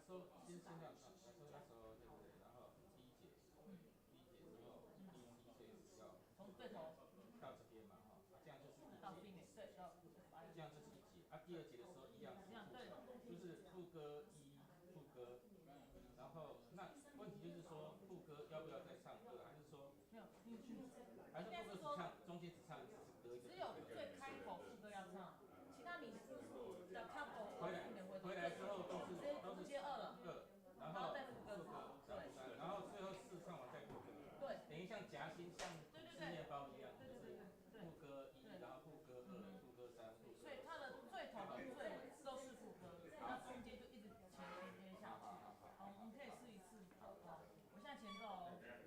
說先先這樣唱，假設那時候對不對？然後第一節，第一節之後，B C 是要從最頭到這邊嘛，哈，啊，這樣就是一到節， finish，對，到這樣就是一節。啊，第二節的時候一樣是副歌，就是副歌一副歌，然後那問題就是說副歌要不要再唱歌，還是說沒有，你還是副歌只唱中間只唱一次歌一個？只有最開頭副歌要唱，其他你的 couple 回來之後都是接二了，二，然後副歌三三，然後最後四唱完再副歌，對，等於像夾心像吃麵包一樣，就是副歌一，然後副歌二，副歌三，副歌。所以它的最頭跟最尾都是副歌，那中間就一直前前接下去。好，我們可以試一次。好，我現在前奏哦。來，來。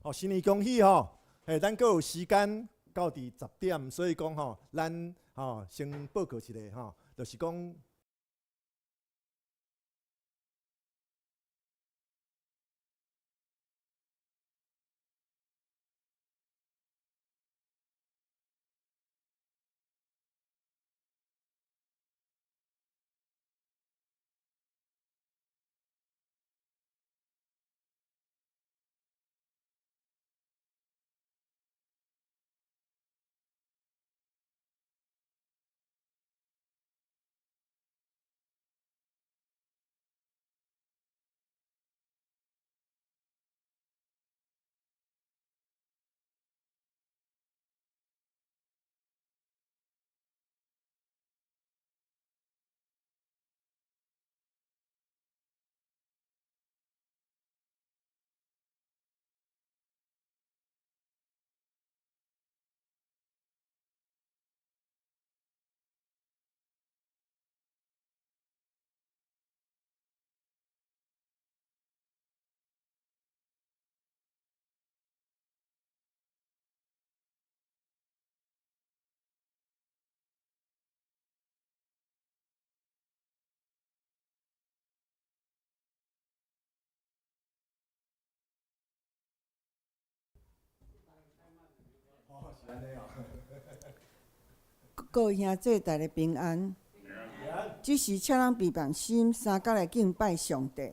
哦，新年恭喜吼！嘿，咱閣有時間到佇10點，所以講吼，咱吼先報告一下吼，就是講。各位兄弟，大家平安。這時，請咱閉目心，三角來敬拜上帝。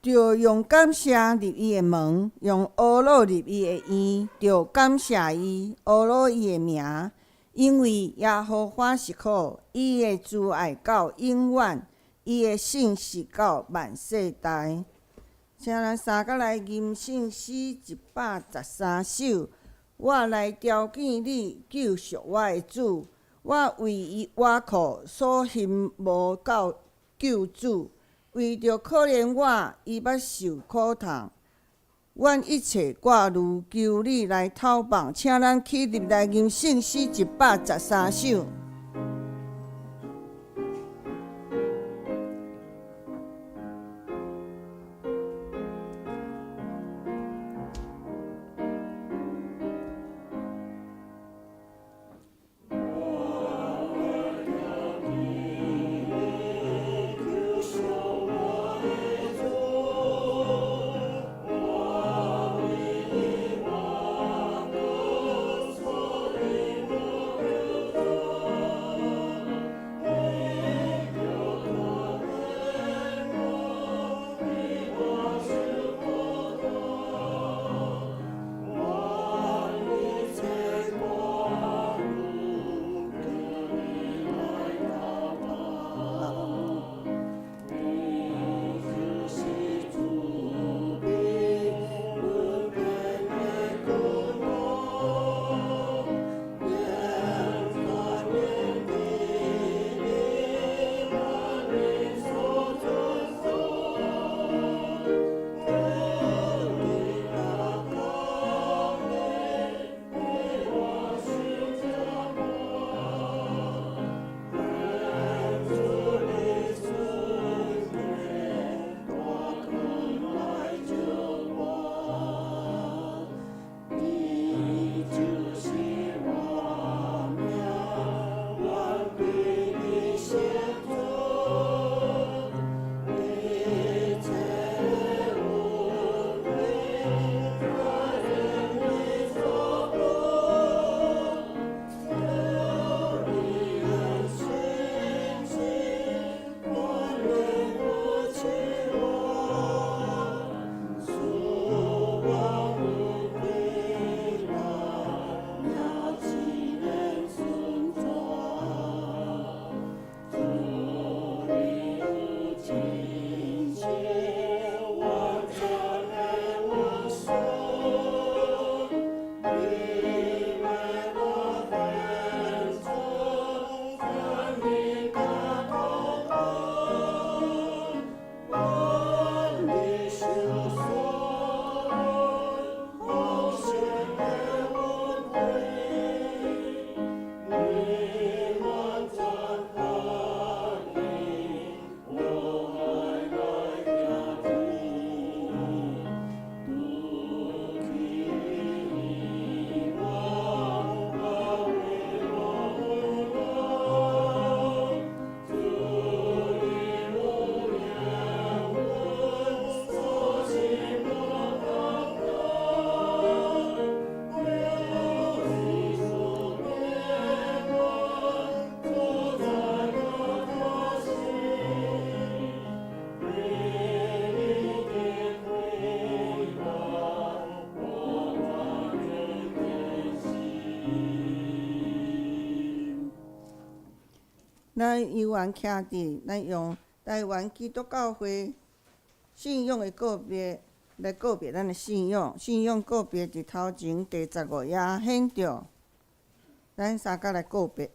著用感謝入伊的門，用呵咾入伊的院，著感謝伊，呵咾伊的名，因為耶和華是好，伊的慈愛到永遠，伊的信實到萬世代。請咱三角來吟聖詩113首。我來朝見你，救贖我的主，我為伊倚靠，所行無夠。救主。為著可憐我，伊捌受苦痛。阮一切掛慮，求你來透放，請咱起立來吟聖詩113首。咱猶原徛佇，咱用台灣基督教會信仰的告別來告別咱的信仰。信仰告別佇頭前第15頁顯著，咱三角來告別。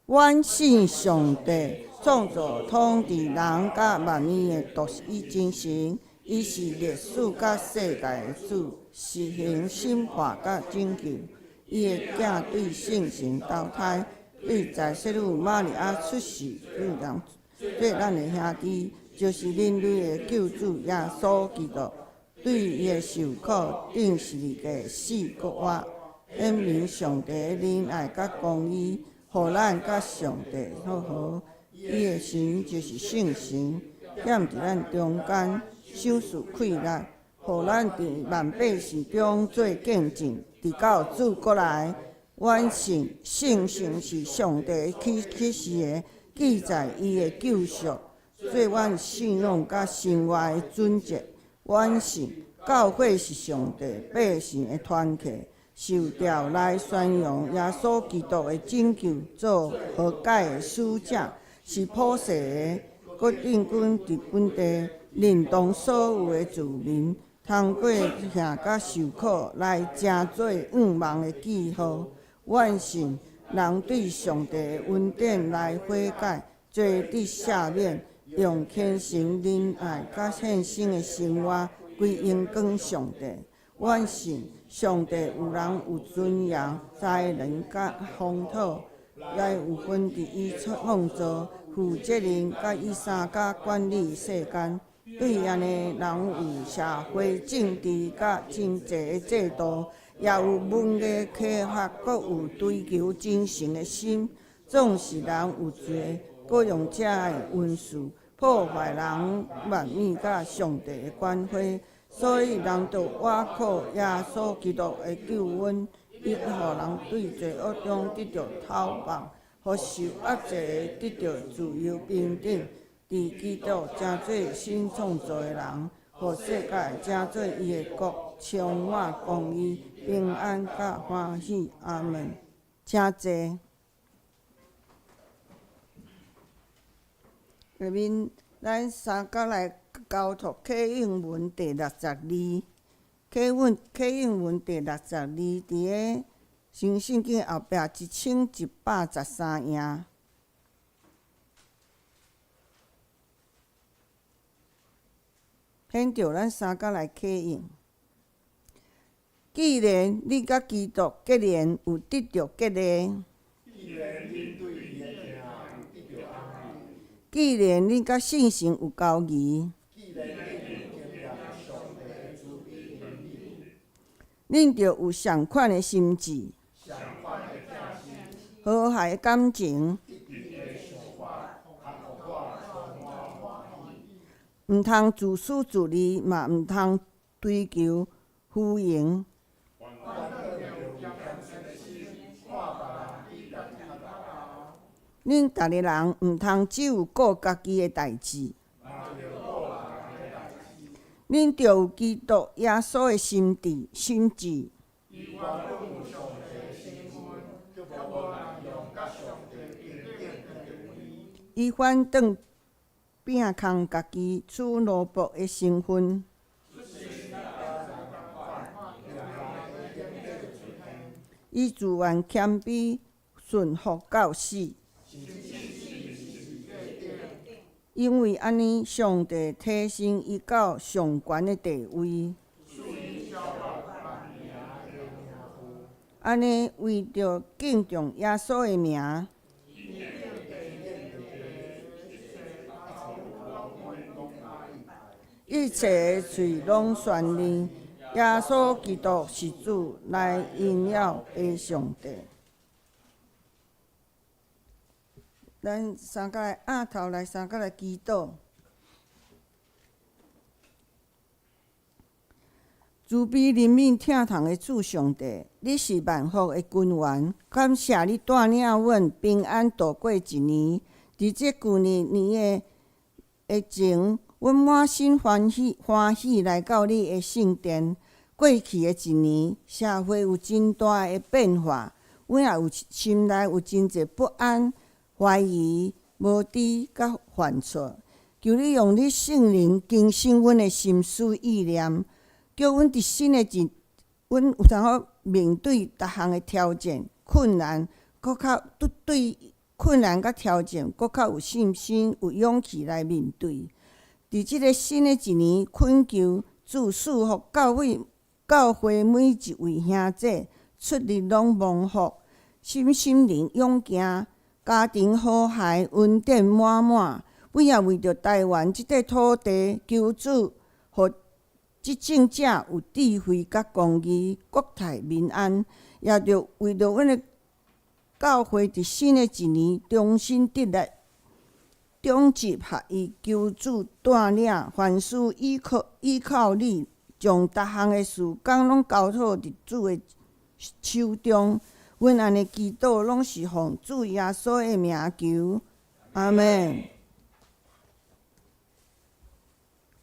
阮信上帝，創造統治人佮萬物的獨一真神，伊是歷史佮世界的主，實行審判佮拯救。伊的囝對聖神投胎，對在聖女瑪利亞出世，對人做咱的兄弟，就是人類的救主耶穌基督。對伊的受苦、釘十字架、死、閣活，顯明上帝的仁愛佮公義，予咱佮上帝和好。伊的神就是聖神，踮佇咱中間，賞賜氣力，予咱佇萬百姓中做見證，直到主閣來。阮信聖神是上帝啟示的，記載伊的救贖，做阮信仰佮生活的準則。阮信教會是上帝百姓的團體，受召來宣揚耶穌基督的拯救，做和解的使者，是普世的，閣定根佇本地，認同所有的子民，通過疼佮受苦來成做向望的記號。阮信人對上帝的恩典來悔改，罪得赦免，用虔誠、仁愛佮獻身的生活歸榮光上帝。阮信上帝予人有尊嚴、才能佮風土，也有份佇伊創造，負責任佮伊相佮管理世間。對按呢，人有社會政治佮經濟的制度，也有文藝科學，閣有追求精神的心。總是人有罪，閣用這的恩賜破壞人萬物佮上帝的關係，所以人著倚靠耶穌基督的救恩，伊予人對罪惡中得著釋放，予受壓制的得著自由平等。佇基督成做新創造的人，予世界成做伊的國，充滿公義、平安佮歡喜。阿門。請坐。下面咱三角來交託啟應文第六十二，啟文啟應文第六十二，佇个新聖經後壁1113頁。現著咱三角來啟應。既然你佮基督結連，有得著激勵；既然你佮聖神有交誼，恁著有仝款的心志，和諧的感情，毋通自私自利，嘛毋通追求虛榮。恁逐个人毋通只有顧家己的代誌，恁著有基督耶穌的心智心志。伊反轉摒空家己，取奴僕的身份。伊自願謙卑，順服到死。因為按呢，上帝提升伊到上懸的地位。按呢，為著敬重耶穌的名，一切的喙攏宣認耶穌基督是主，來榮耀父上帝。咱三角來徛頭來，三角來祈禱。慈悲憐憫疼痛的主上帝，你是萬福的根源，感謝你帶領阮平安度過一年。佇這舊年年的前，阮滿心歡喜歡喜來到你的聖殿。過去的一年，社會有真大的變化，阮也有心內有真濟不安、懷疑、無知佮犯錯。求你用你聖靈更新阮的心思意念，叫阮佇新的一，阮有通好面對逐項的挑戰、困難，閣較對對困難佮挑戰，閣較有信心、有勇氣來面對。佇這个新的一年，懇求主賜福教會教會每一位兄姐，出入攏蒙福，身心靈勇健，家庭和諧，恩典滿滿。阮也為著台灣這塊土地，求主予執政者有智慧佮公義，國泰民安。也著為著阮的教會佇新的一年重新得力，長執合一，求主帶領，凡事倚靠倚靠你，將逐項的事工攏交託佇主的手中。阮按呢祈禱，攏是奉主耶穌的名求，阿們。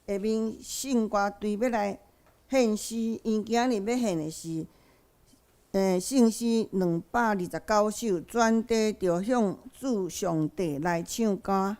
下面聖歌隊欲來獻詩，𪜶今仔日欲獻的是，聖詩229首，全地著向主上帝來唱歌。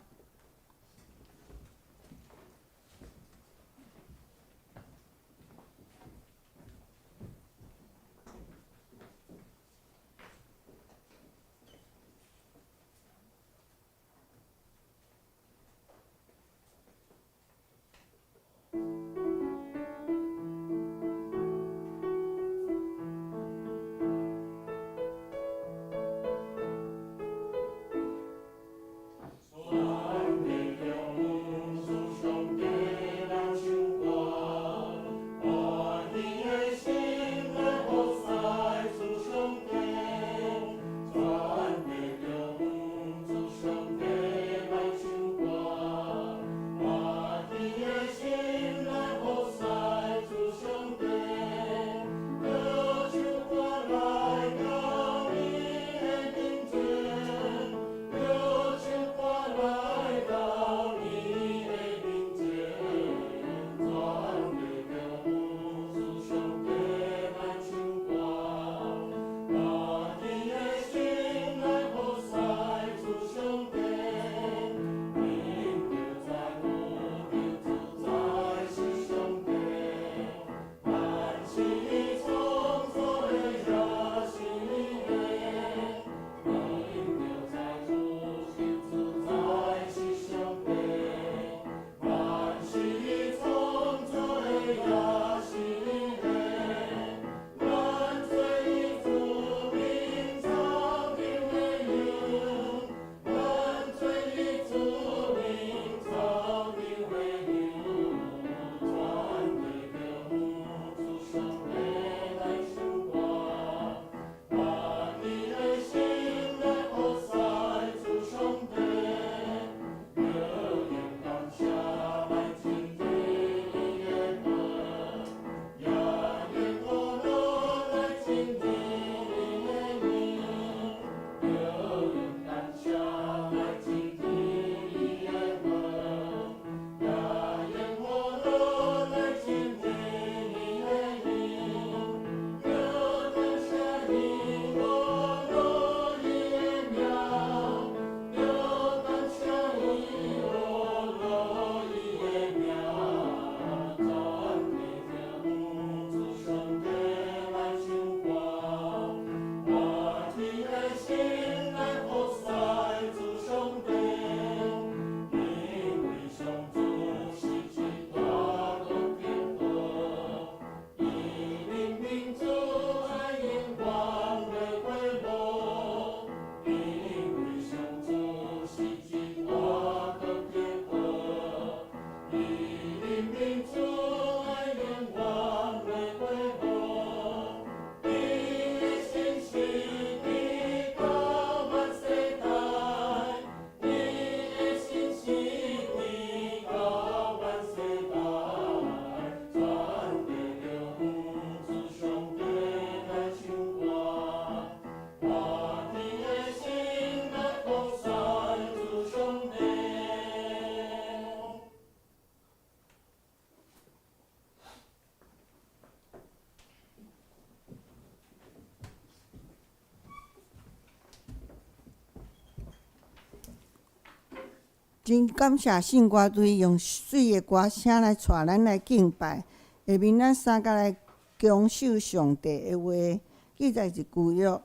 真感謝聖歌隊用媠的歌聲來帶咱來敬拜。下面咱三個來恭守上帝的話，記載佇舊約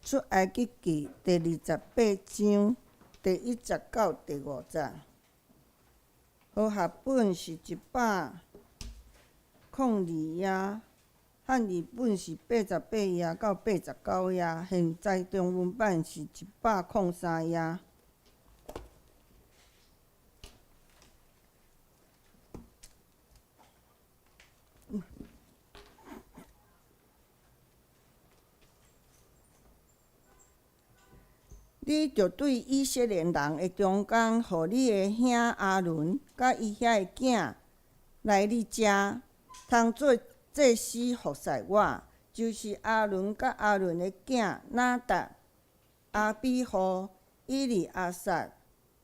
出埃及記第二十八章第一節到第五節。和合本是102頁，漢語本是88頁到89頁，現在中文版是103頁。你著對以色列人的中間，予你的兄亞倫佮伊遐的囝來你遮，通做祭司服侍我，就是亞倫佮亞倫的囝拿答、亞比戶、以利亞撒、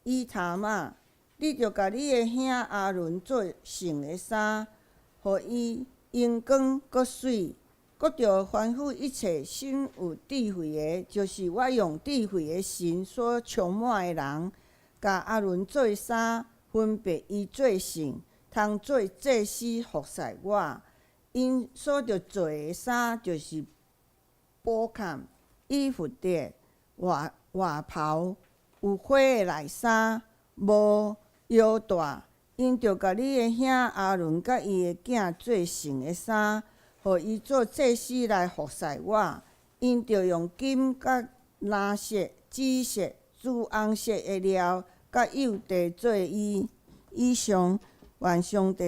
以他瑪。你著共你的兄亞倫做聖的衫，予伊榮光閣媠。閣著吩咐一切心有智慧的，就是我用智慧的神所充滿的人，共亞倫做衫，分別伊做聖，通做祭司服侍我。𪜶所著做的衫，就是布坎、以弗得、外外袍、有花的內衫、帽、腰帶。𪜶著共你的兄亞倫佮伊的囝做聖的衫，予伊做祭司來服侍我。𪜶著用金佮藍色、紫色、朱紅色的料，佮幼地做伊。以上，願上帝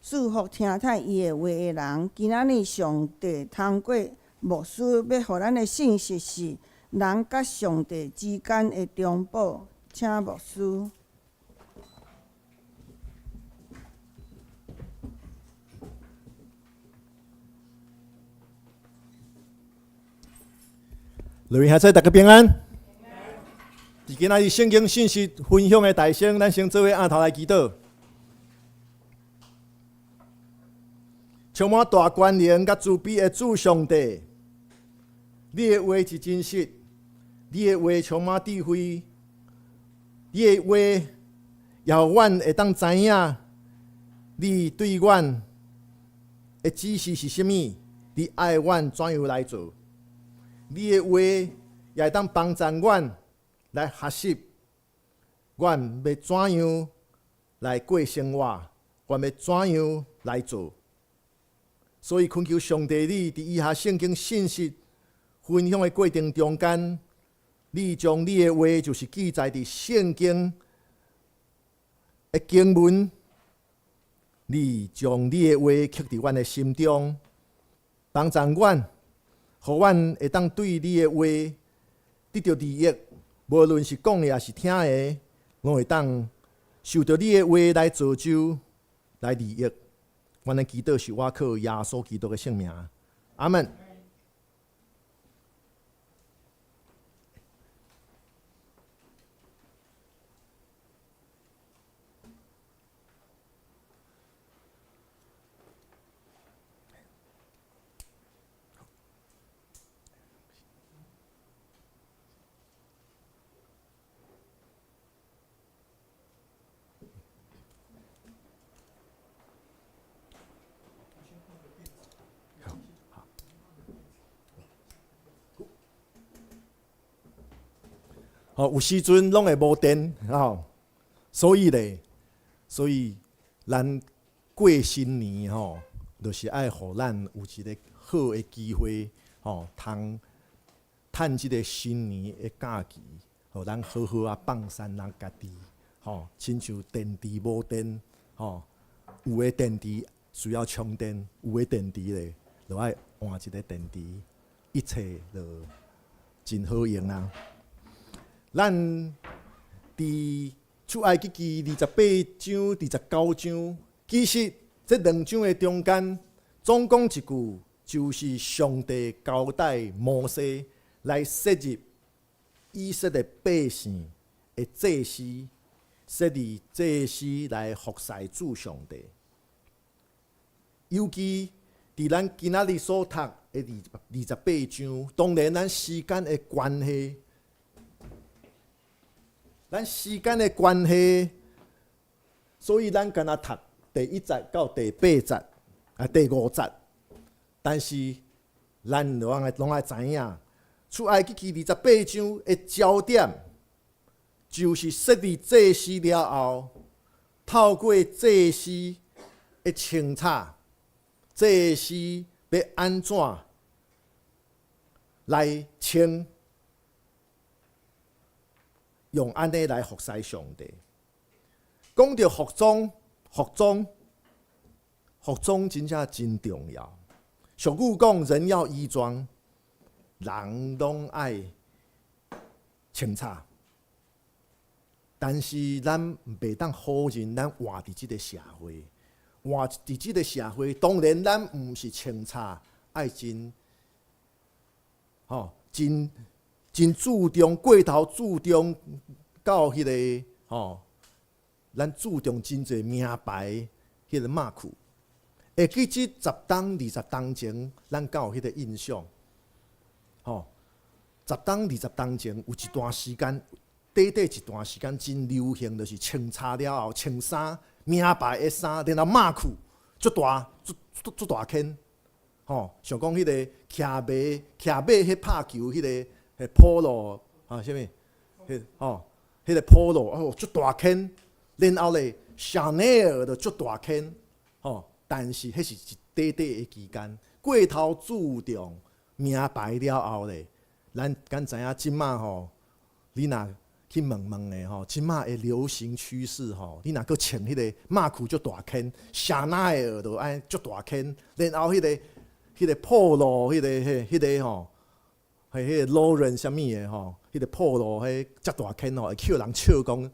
賜福聽採伊的話的人。今仔日上帝通過牧師欲予咱的信息是人佮上帝之間的中保，請牧師。各位兄姊，大家平安。佇今仔日聖經信息分享的大先，咱先做伙按頭來祈禱。充滿大權能佮慈悲的主上帝，你的話是真實，你的話充滿智慧，你的話也予阮會當知影，你對阮的指示是啥物，你愛阮怎樣來做。你的話也會當幫助阮來學習，阮欲怎樣來過生活，阮欲怎樣來做。所以懇求上帝，你佇以下聖經信息分享的過程中間，你將你的話就是記載佇聖經的經文，你將你的話刻佇阮的心中，幫助阮。予阮會當對你的話得著利益，無論是講的抑是聽的，攏會當受著你的話來造就、來利益。阮的祈禱是倚靠耶穌基督的聖名，阿門。吼，有時陣攏會無電，吼，所以咧，所以咱過新年吼，就是愛予咱有一個好的機會，吼，通趁這個新年的假期，予咱好好仔放鬆咱家己，吼，親像電池無電，吼，有的電池需要充電，有的電池咧，就愛換一个電池，一切就真好用啊。咱佇出埃及記二十八章、二十九章，其實這兩章的中間，總講一句，就是上帝交代摩西來設立以色列百姓的祭司，設立祭司來服侍主上帝。尤其佇咱今仔日所讀的二十八章，當然咱時間的關係，咱時間的關係，所以咱干焦讀第一節到第八節啊，第五節。但是咱攏愛知影，出埃及記二十八章的焦點，就是設立祭司了後，透過祭司的清查，祭司欲按怎來穿，用按呢來服侍上帝。講著服裝，服裝，服裝真正真重要。俗語講，人要衣裝，人攏愛穿插。但是咱袂當否認，咱活佇這个社會，活佇這个社會，當然咱毋是穿插愛真，吼，真真注重過頭注重到彼个吼，咱注重真濟名牌彼个馬褲。會記這十冬二十冬前，咱敢有彼個印象？吼，十冬二十冬前有一段時間。短短一段時間真流行，就是穿插了後穿衫名牌的衫，然後馬褲足大足足足大圈，吼，像講彼个騎馬騎馬彼拍球彼个彼 Polo 啊，啥物？彼吼，彼个 Polo 哦，足大圈，然後咧香奈兒就足大圈，吼，但是彼是一短短的期間，過頭注重名牌了後咧，咱敢知影這馬吼，你若去問問的吼，這馬的流行趨勢吼，你若閣穿彼個馬褲足大圈，香奈兒就愛足大圈，然後彼個 Polo，彼個彼彼個吼，彼彼個 Lauren 啥物的吼，彼個 Polo 彼遮大圈吼，會予人笑講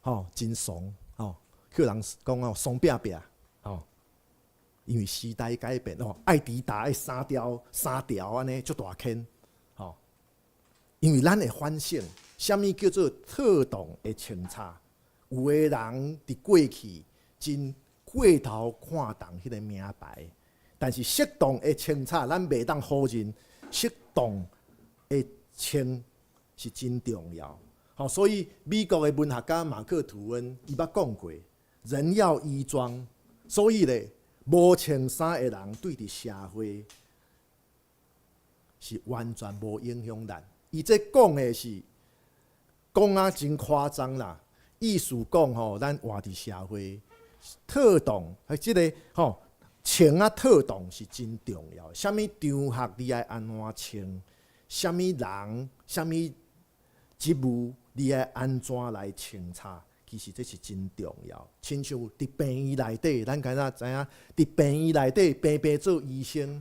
吼真慫吼，予人講哦慫拚拚吼，因為時代改變哦，愛迪達的三條三條按呢足大圈吼，因為咱會反省。啥物叫做妥當的穿插？有的人佇過去真過頭看重彼个名牌，但是適當的穿插，咱袂當否認，適當的穿是真重要。吼，所以美國的文學家馬克吐溫伊捌講過，人要衣裝，所以咧，無穿衫的人對佇社會是完全無影響力。伊這講的是講啊真誇張啦，意思講吼，咱活佇社會，妥當，這个吼穿啊妥當是真重要。啥物場合你愛按怎穿，啥物人、啥物職務你愛按怎來穿插，其實這是真重要。親像佇病院內底，咱敢若知影，佇病院內底平平做醫生，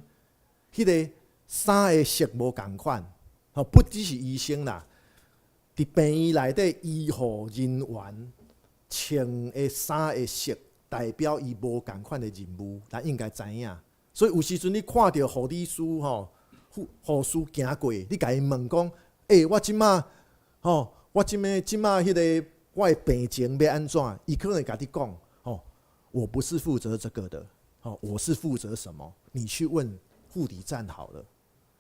彼个衫的色無仝款，吼，不只是醫生啦。佇病院內底，醫護人員穿的衫的色，代表伊無仝款的任務，咱應該知影。所以有時陣你看著護理師吼，護士行過，你共伊問講：欸，我這馬吼，我這馬這馬彼个我的病情欲按怎？伊可能會共你講：吼，我不是負責這個的，吼，我是負責什麼？你去問護理站好了，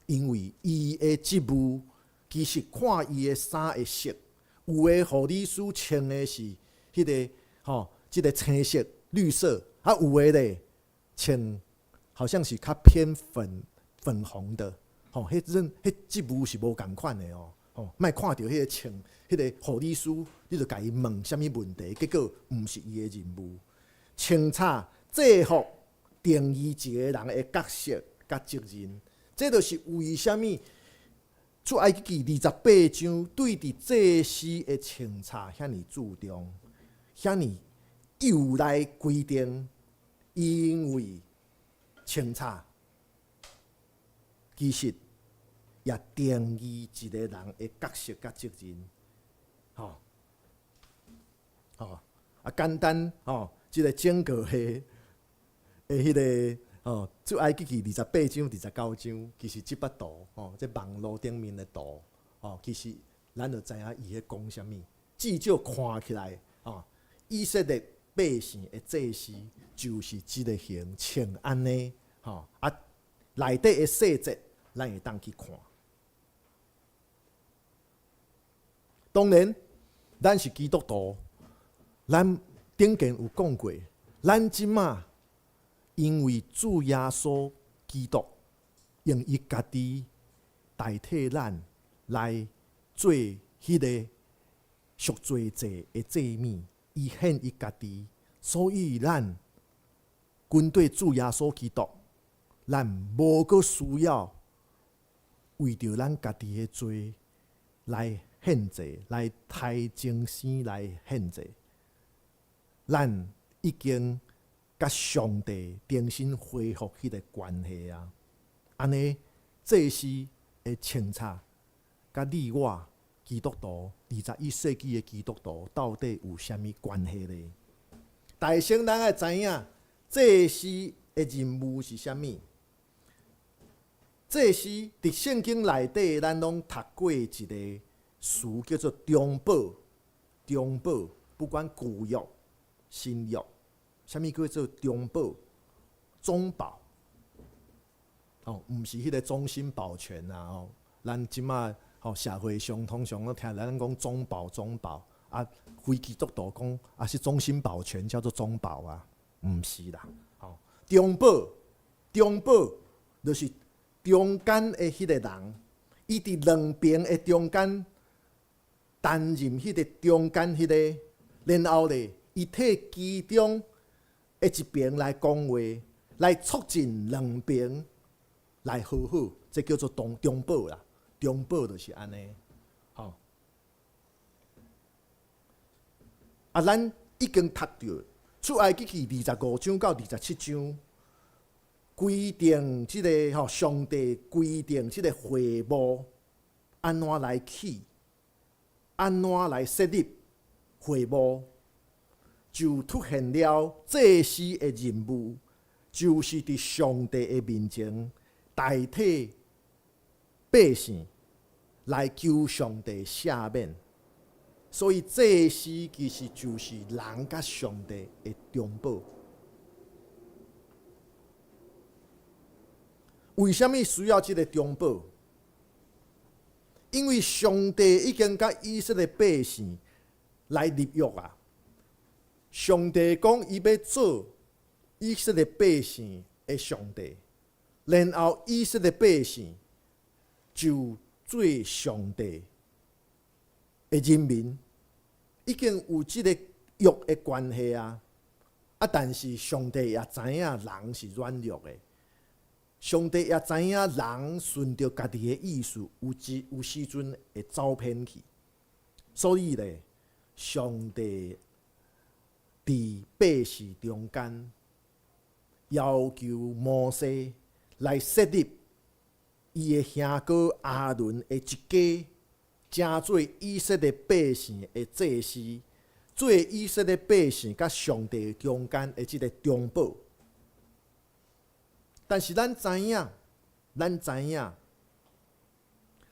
因為伊的職務。其實看伊的衫的色，有的護理師穿的是彼个吼，這个青色、綠色，啊有的咧穿好像是較偏粉粉紅的，吼，彼陣彼職務是無仝款的哦，吼，莫看著彼个穿彼个護理師，你就共伊問啥物問題，結果毋是伊的任務。穿插制服定義一個人的角色佮責任，這就是為啥物出埃及記二十八章對佇祭司的穿插遐爾注重，遐爾又來規定，因為穿插其實也定義一個人的角色佮責任，吼，吼啊簡單吼，這个整個的的彼个吼，出埃及記二十八章、二十九章，其實這幅圖吼，這網路頂面的圖吼，其實咱就知影伊咧講啥物。至少看起來吼，以色列百姓的祭司就是這个形穿按呢，吼啊，內底的細節，咱會當去看。當然，咱是基督徒，咱頂間有講過，咱這馬因為主耶穌基督用伊家己代替咱來做彼個贖罪祭的祭物，伊獻伊家己，所以咱跟綴主耶穌基督，咱無閣需要為著咱家己的罪來獻祭，來刣精牲來獻祭。咱已經佮上帝重新恢復彼個關係啊！按呢，祭司的清冊，佮你我基督徒21世紀的基督徒到底有啥物關係呢？大先咱愛知影祭司的任務是啥物？祭司佇聖經內底，咱攏讀過一個詞叫做中保。中保，不管舊約、新約，啥物叫做中保？中保，哦，毋是彼個終身保全啊！吼，咱這馬吼社會上通常攏聽咱講中保、中保啊，非基督徒講啊是終身保全叫做中保啊，毋是啦，吼，中保，中保就是中間的彼個人，伊佇兩邊的中間擔任彼個中間彼個，然後咧，伊替其中的一邊來講話，來促進兩邊來和好，這叫做中保啦。中保就是按呢，吼。啊，咱已經讀著出埃及記25章到27章，規定這个吼，上帝規定這个會幕按怎來起，按怎來設立會幕，就凸顯了祭司的任務，就是佇上帝的面前代替百姓來求上帝赦免。所以祭司其實就是人佮上帝的中保。為啥物需要這个中保？因為上帝已經佮以色列百姓來立約啊！上帝講伊欲做以色列百姓的上帝，然後以色列百姓就做上帝的人民，已經有這个約的關係啊！啊，但是上帝也知影人是軟弱的。上帝也知影人順著家己的意思，有時陣會走偏去，所以咧，上帝佇百姓中間要求摩西來設立伊的兄哥亞倫的一家，成做以色列百姓的祭司，做以色列百姓佮上帝中間的這个中保。但是咱知影，咱知影，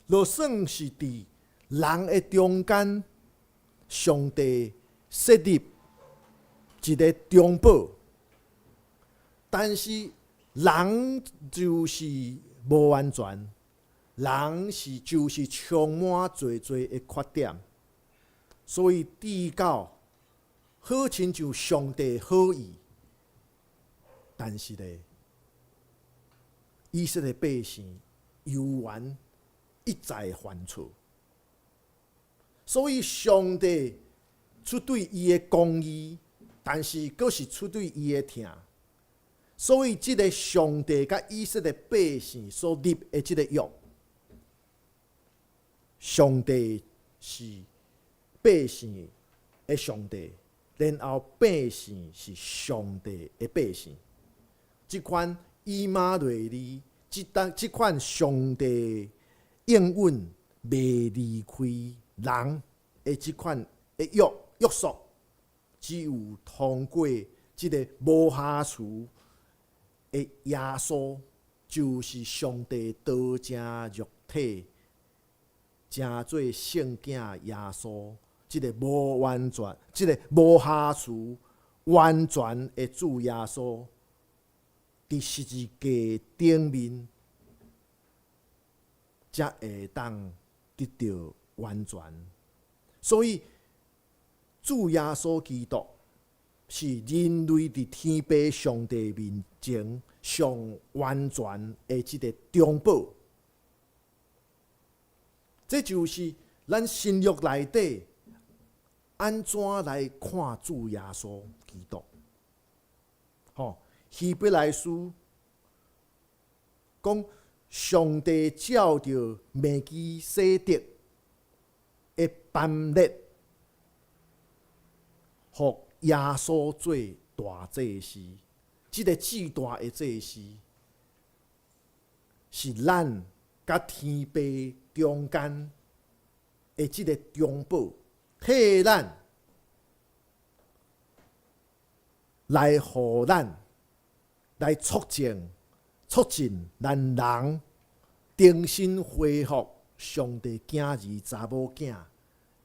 就算是佇人的中間，上帝設立一个中保，但是人就是無完全，人是就是充滿濟濟的缺點，所以至到好親像上帝好意，但是咧，以色列百姓猶原一再犯錯，所以上帝出對伊的公義，但是閣是出對伊的疼。所以這个上帝佮以色列百姓所立的這个約，上帝是百姓的上帝，然後百姓是上帝的百姓。這款以馬內利，這當這款上帝應允袂離開人的這款的約約束，只有通過這个無瑕疵的耶穌，就是上帝道成肉體，成做聖囝耶穌，這个無完全、這个無瑕疵、完全的主耶穌。佇十字架頂面，才會當得著完全。所以主耶穌基督是人類佇天父上帝面前上完全的這个中保。這就是咱新約內底按怎來看主耶穌基督。吼，希伯來書講上帝照著麥基洗德的班列，予耶穌做大祭司，這个至大的祭司是咱佮天父中間的這个中保，替咱來予咱來促進咱人重新恢復上帝囝兒查某囝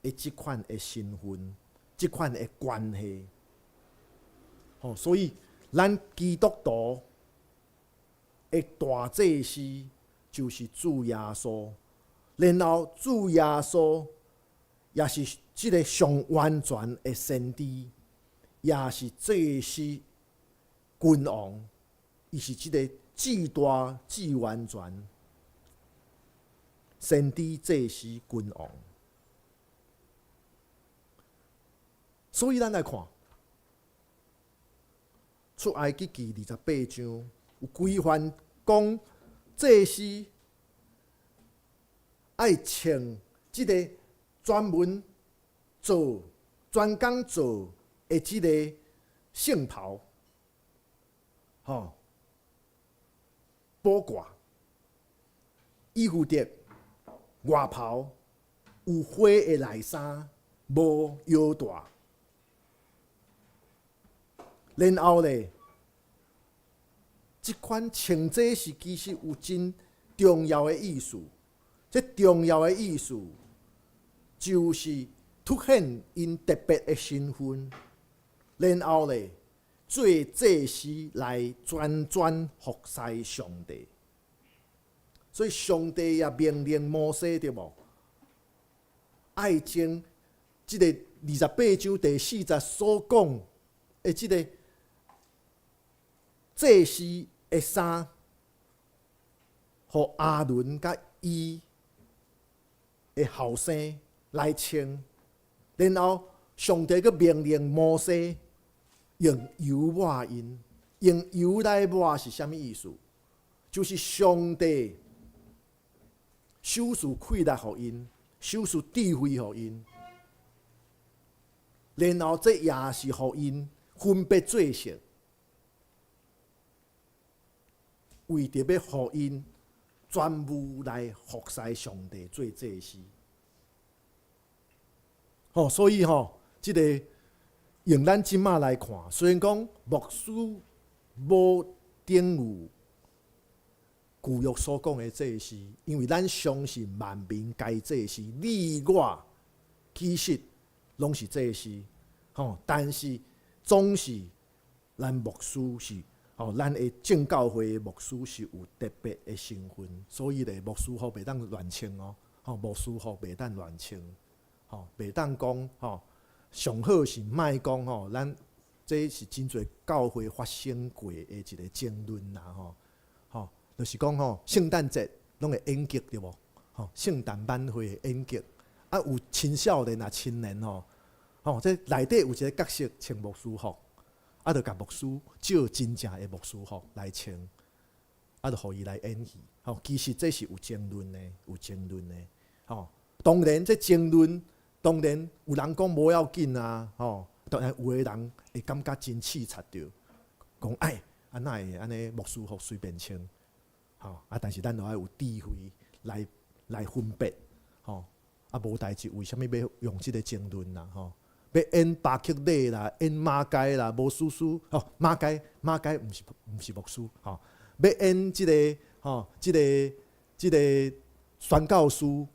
的這款的身份，這款的關係。吼，所以咱基督徒的大祭司就是主耶穌，然後主耶穌也是這个上完全的先知，也是祭司君王，伊是這个至大至完全先知祭司君王。所以咱來看出埃及記28章，有規範講祭司愛穿這个專門做、專工做的這个聖袍，吼，寶掛、以弗得外袍，有花的內衫，無腰帶。然後咧，這款穿這是其實有真重要的意思。這重要的意思就是凸顯𪜶特別的身份，然後咧，做祭司來專專服侍上帝。所以上帝也命令摩西對無？愛將這个28章第4節所講的這个祭司的衫，予亞倫佮伊的後生來穿，然後上帝閣命令摩西用油抹𪜶，用油來抹是啥物意思？就是上帝賞賜氣力予𪜶，賞賜智慧予𪜶，然後這也是予𪜶分別做聖，為著欲予𪜶專務來服侍上帝做祭司。吼，所以吼，這个用咱這馬來看，雖然講牧師無等於舊約所講的祭司，因為咱相信萬民皆祭司，你我其實攏是祭司，吼，但是總是咱牧師是，吼，咱的正教會的牧師是有特別的身份，所以咧，牧師服袂當亂穿哦，吼，牧師服袂當亂穿，吼，袂當講，吼，上好是莫講吼，咱這是真濟教會發生過的一个爭論啦，吼，吼，就是講吼，聖誕節攏會演劇對無？吼，聖誕晚會的演劇，啊，有青少年啊青年吼，吼，這內底有一个角色穿牧師服，啊，就共牧師借真正的牧師服來穿，啊，就予伊來演戲，吼，其實這是有爭論的，有爭論的，吼，當然這爭論，當然有人講無要緊啊，吼，當然有的人會感覺真刺賊著，講哎，啊哪會按呢牧師服隨便穿，吼，啊，但是咱著愛有智慧來分別，吼，啊無代誌，為啥物欲用這个爭論啦，吼？欲演巴克禮啦，演馬偕啦，無輸輸，吼，馬偕馬偕毋是牧師，吼，欲演這个吼，這个宣教師，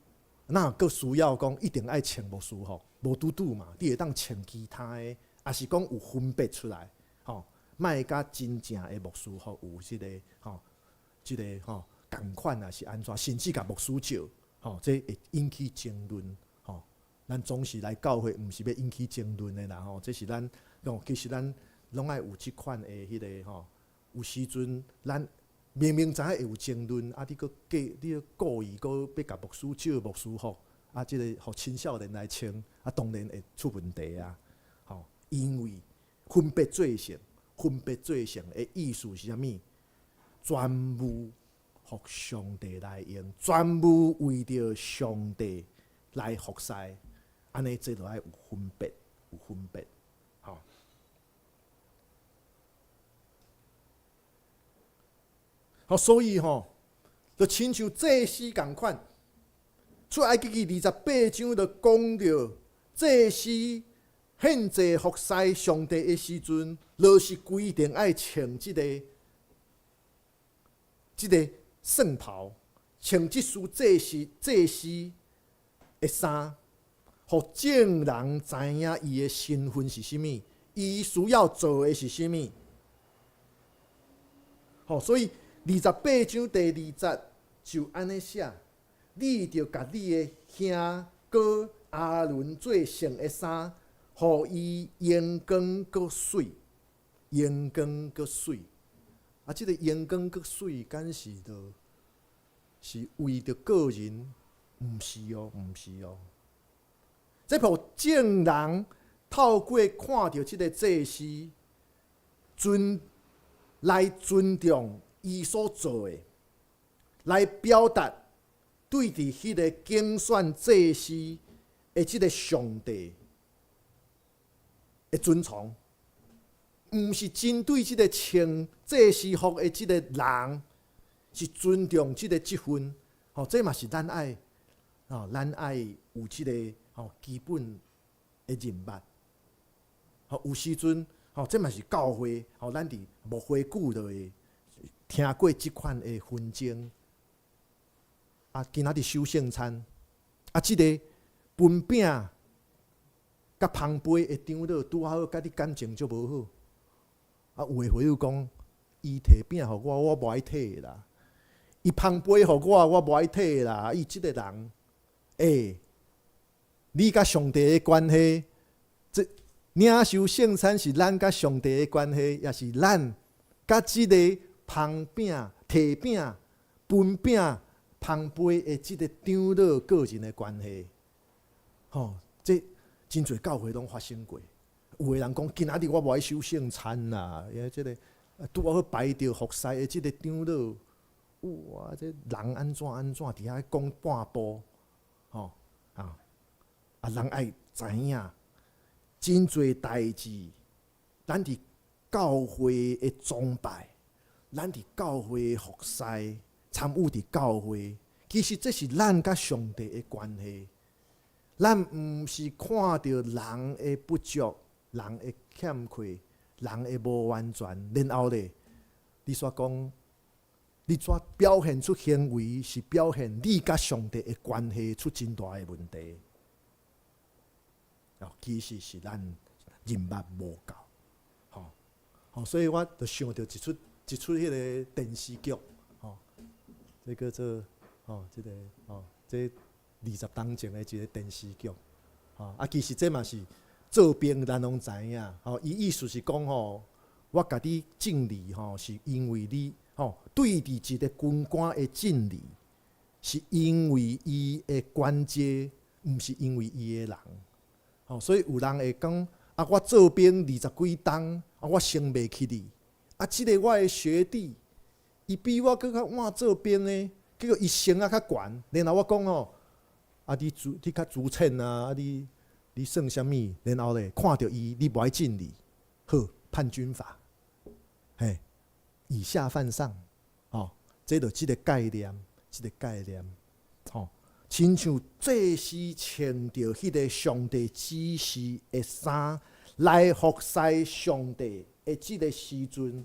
哪閣需要講一定愛穿牧師服？無拄拄嘛，你會當穿其他的，抑是講有分別出來，吼，莫佮真正的牧師服有這个吼，這个吼仝款抑是按怎，甚至共牧師借，吼，這會引起爭論，吼。咱總是來教會，毋是欲引起爭論的啦吼。這是咱，其實咱攏愛有這款的彼个吼。有時陣咱明明知影會有爭論，啊，你閣計，你閣故意閣欲共牧師借牧師服，啊，這個予青少年來穿，啊，當然會出問題啊。吼，因為分別做聖，分別做聖的意思是啥物？全部予上帝來用，全部為著上帝來服侍，按呢這就愛有分別，有分別，吼。好，所以吼，就親像祭司仝款，出埃及記28章就講著祭司獻祭服侍上帝的時陣，就是規定愛穿這個聖袍，穿這束祭司的衫，予眾人知影伊的身份是啥物，伊需要做的是啥物。吼，所以28章第2節就按呢寫：你著共你的兄哥亞倫做聖的衫，予伊榮光閣媠，榮光閣媠。啊，這個榮光閣媠，敢是就是為著個人？毋是哦，毋是哦。這予眾人透過看著這個祭司，尊來尊重伊所做的，來表達對佇彼个揀選祭司的這个上帝的尊崇，毋是針對這个穿祭司服的這个人，是尊重這个職分。吼，這嘛是咱愛，吼，咱愛有這个吼基本的認捌。吼，有時陣，吼，這嘛是教會，吼，咱佇牧會久就會聽過這款的紛爭。啊，今仔日守聖餐，啊，這個分餅佮捧杯的長老拄好佮你感情足無好。啊，有的會友講，伊提餅予我，我無愛提啦；伊捧杯予我，我無愛提啦。伊這個人，欸，你佮上帝的關係，這領受聖餐是咱佮上帝的關係，抑是咱佮這個捧餅、提餅、分餅、捧杯的這個長老個人的關係？吼，這真濟教會攏發生過。有的人講，今仔日我無愛守聖餐啦，伊這个拄好排著服侍的這个長老，哇，這人按怎按怎佇遐講半步，吼啊啊！人愛知影，真濟代誌，咱佇教會的崇拜，咱佇教會的服侍，參與佇教會，其實這是咱佮上帝的關係。咱毋是看著人的不足，人的欠缺，人的無完全，然後咧，你煞講，你怎表現出行為是表現你佮上帝的關係出真大的問題。哦，其實是咱認捌無夠，吼，吼，所以我就想著一齣彼个電視劇，吼，這叫做吼，這个吼，這20冬前的一个電視劇，吼，啊，其實這嘛是做兵，咱攏知影，吼，伊意思是講吼，我共你敬禮吼，是因為你吼對佇一个軍官的敬禮，是因為伊的官階，毋是因為伊的人，吼，所以有人會講啊，我做兵20幾冬，啊，我升袂起你，啊，這个我的學弟，伊比我閣較晚做兵的，結果伊升啊較懸，然後我講吼。啊！你資你較資淺啊！啊你你算啥物？然後咧，看著伊，你無愛敬禮，好，判軍法，嘿，以下犯上，吼，這就這个概念，這个概念，吼，親像祭司穿著彼个上帝指示的衫來服侍上帝的這个時陣，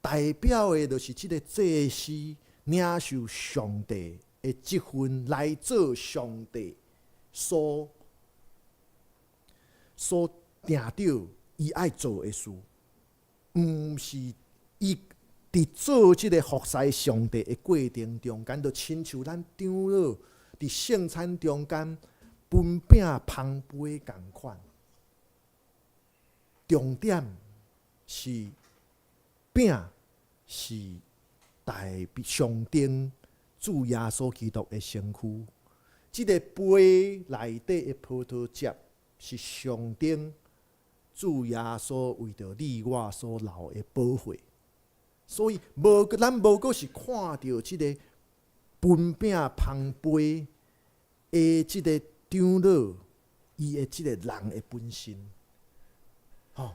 代表的就是這个祭司領受上帝的職分來做上帝所定著伊愛做的事，毋是伊佇做這个服侍上帝的過程中間，就親像咱長老佇聖餐中間分餅捧杯仝款。重點是餅是代表象徵主耶穌基督的身軀，這个杯內底的葡萄汁是象徵主耶穌為著你我所流的寶血。所以無咱無閣是看著這个分餅捧杯的這个長老，伊的這个人的本身，吼。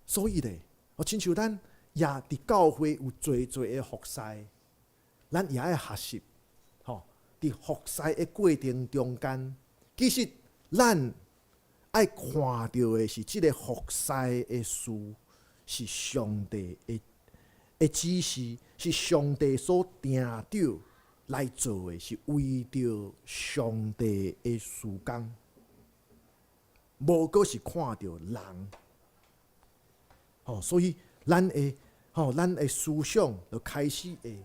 所以咧，哦，親像咱也佇教會有濟濟的服侍，咱也愛學習，吼，佇服侍的過程中間，其實咱愛看著的是這个服侍的事，是上帝的指示，是上帝所定著來做的，是為著上帝的事工，無閣是看著人。吼，所以咱的思想就開始會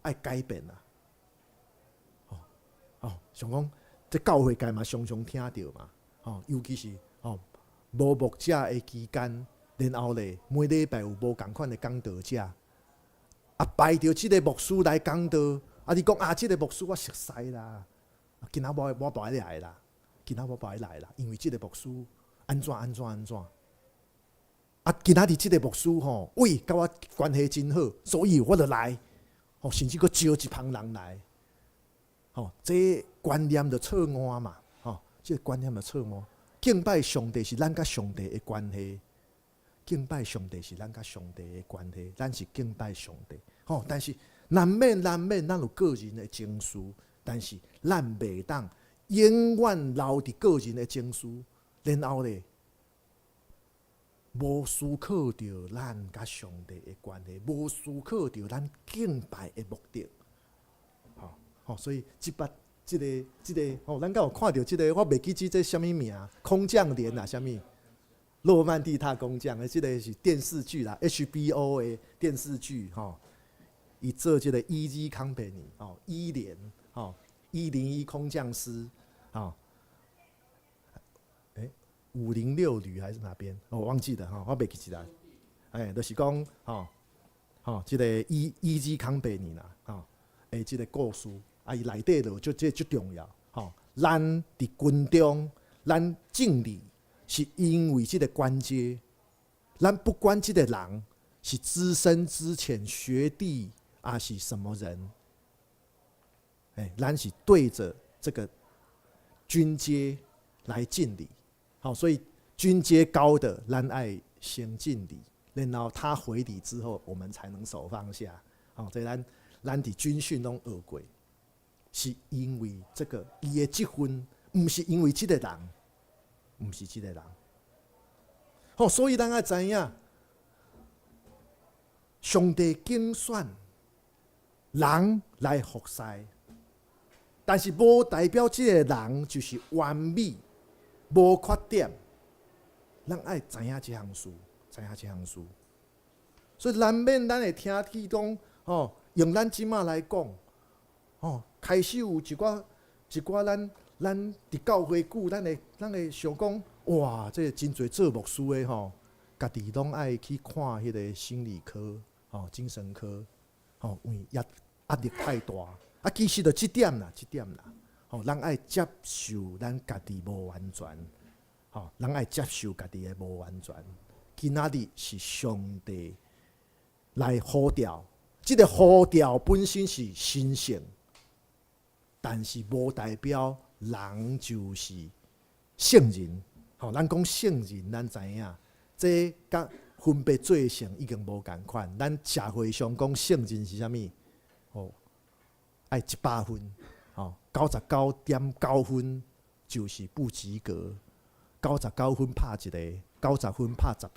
愛改變啦。吼吼，像講這教會界嘛，常常聽著嘛，吼，尤其是無牧者的期間，然後咧每禮拜有無仝款的講道者，啊排著這个牧師來講道，啊你講啊，這个牧師我熟似啦，今仔我無愛來啦，今仔我無愛來啦，因為這个牧師按怎按怎按怎。啊，今仔日這个牧師吼，喂，佮我關係真好，所以我就來，吼，甚至閣招一幫人來，吼，這觀念就錯誤嘛，吼，這個觀念就錯誤。敬拜上帝是咱佮上帝的關係，敬拜上帝是咱佮上帝的關係，咱是敬拜上帝，吼。但是難免難免，咱有個人的情緒，但是咱袂當永遠留佇個人的情緒，然後咧，無思考著咱佮上帝的關係，無思考著咱敬拜的目的，吼吼，所以這擺這个這个吼，咱敢有看著這个？我袂記得這啥物名，空降連啊，啥物？諾曼底大空降的這个是電視劇啦，HBO 的電視劇吼，伊做這个 Easy Company 吼，一連吼，101空降師吼。506旅還是哪邊？我忘記了吼，我袂記得啦。哎，就是講吼吼，這個 Easy Company 啦，吼，欸，這个故事啊，伊內底就足這足重要吼。咱佇軍中，咱敬禮是因為這个官階，咱不管這个人是資深、資淺、學弟啊，是什麼人，欸，咱是對著這個軍階來敬禮。好，所以軍階高的，咱愛先敬禮，然後他回禮之後，我們才能手放下。好，這咱咱佇軍訓攏學過，是因為這個伊的職分，毋是因為這个人，毋是這个人。好，所以咱愛知影，上帝揀選人來服侍，但是無代表這个人就是完美，無缺點。咱愛知影這項事，知影這項事。所以難免咱會聽見講，吼，用咱這馬來講，吼，開始有一寡一寡咱咱佇教會久，咱會想講，哇，這個真濟做牧師的吼，家己攏愛去看彼个心理科，吼，精神科，吼，因為壓壓力太大。啊，其實就這點啦，這點啦，吼，咱愛接受咱家己無完全，吼，咱愛接受家己的無完全。今仔日是上帝來呼召，這个呼召本身是神聖，但是無代表人就是聖人。吼，咱講聖人，咱知影，這佮分別罪性已經無仝款。咱社會上講聖人是啥物？吼，愛100分，吼，99.9分就是不及格，99分拍一个，90分拍10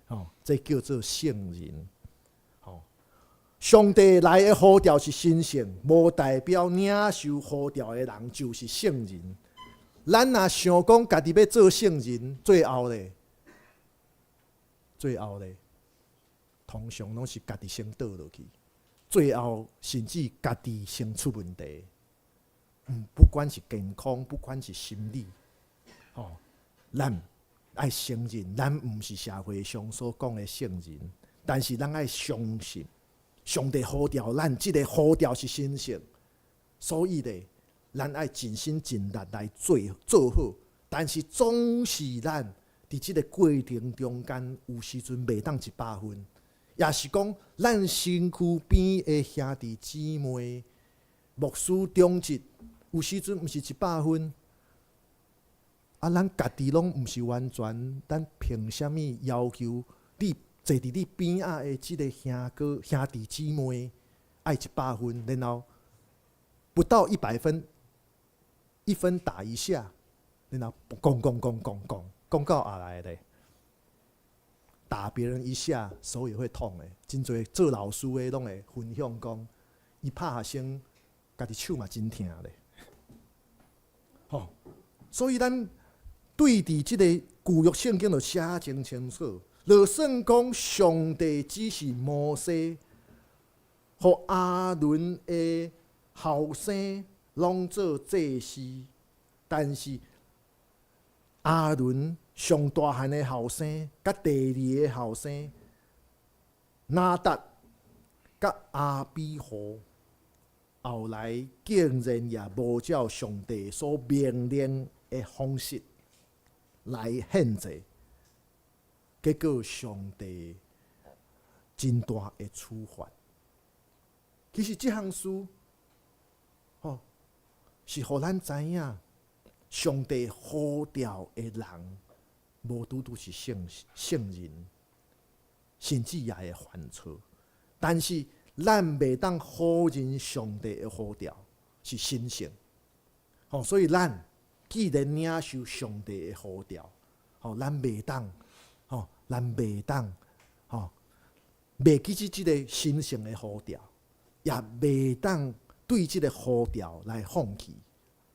個，吼，這叫做聖人。吼，上帝來的呼召是神聖，無代表領受呼召的人就是聖人。咱若想講家己欲做聖人，最後咧，最後咧，通常攏是家己先倒落去，最後甚至家己先出問題。不管是健康，不管是心理，吼，咱愛承認，咱毋是社會上所講的聖人，但是咱愛相信，上帝呼召咱，這个呼召是神聖，所以咧，咱愛盡心盡力來做做好，但是總是咱佇這个過程中間，有時陣袂當100分，也是講咱身軀邊的兄弟姊妹、牧師長執，有時陣毋是一百分。啊，咱家己攏毋是完全，咱憑啥物要求你坐佇你邊仔的這个兄哥兄弟姊妹愛一百分，然後不到100分，一分打一下，然後講講講講講講到後來咧，打別人一下手也會痛的。真濟做老師的攏會分享講，伊拍學生，家己手嘛真疼咧。吼，所以咱對佇這个舊約聖經就寫真清楚，就算講上帝指示摩西，予亞倫的後生攏做祭司，但是亞倫上大漢的後生，佮第二个後生拿達佮亞比戶，後來竟然也無照上帝所命令的方式來獻祭，結果上帝真大的處罰。其實這項事，吼，是予咱知影，上帝呼召的人，無拄拄是聖聖人，甚至也會犯錯。但是咱袂當否認上帝的呼召是神聖，吼，所以咱既然領受上帝的呼召，吼，咱袂當，吼，咱袂當，吼，袂記起這个神聖的呼召，也袂當對這个呼召來放棄。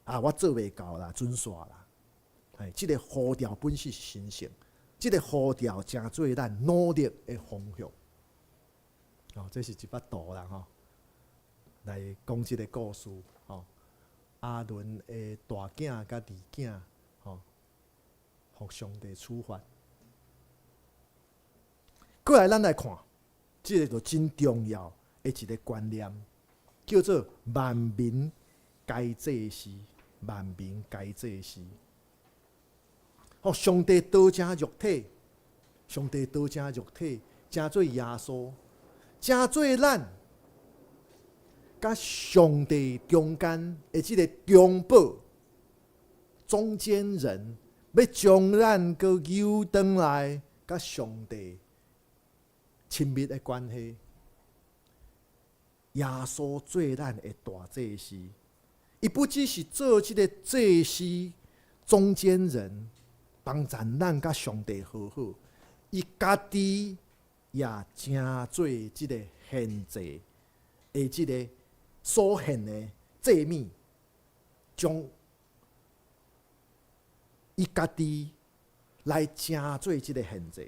啊，我做袂到啦，準煞啦。哎，這个呼召本身是神聖，這个呼召成做咱努力的方向。哦，這是一幅圖啦，吼，來講這个故事，吼。亞倫的大囝佮二囝，吼，予上帝處罰。過來，咱來看，這个就真重要的一个觀念，叫做萬民皆祭司。萬民皆祭司。吼，上帝道成肉體，上帝道成肉體，成做耶穌，成做咱。佮上帝中間的這个中保中間人，欲將咱閣扭轉來，佮上帝親密的關係。耶穌做咱的大祭司，伊不只是做這个祭司中間人，幫助咱佮上帝和好，伊家己也成做這个獻祭的這个所獻的祭物，將伊家己來成做這个獻祭，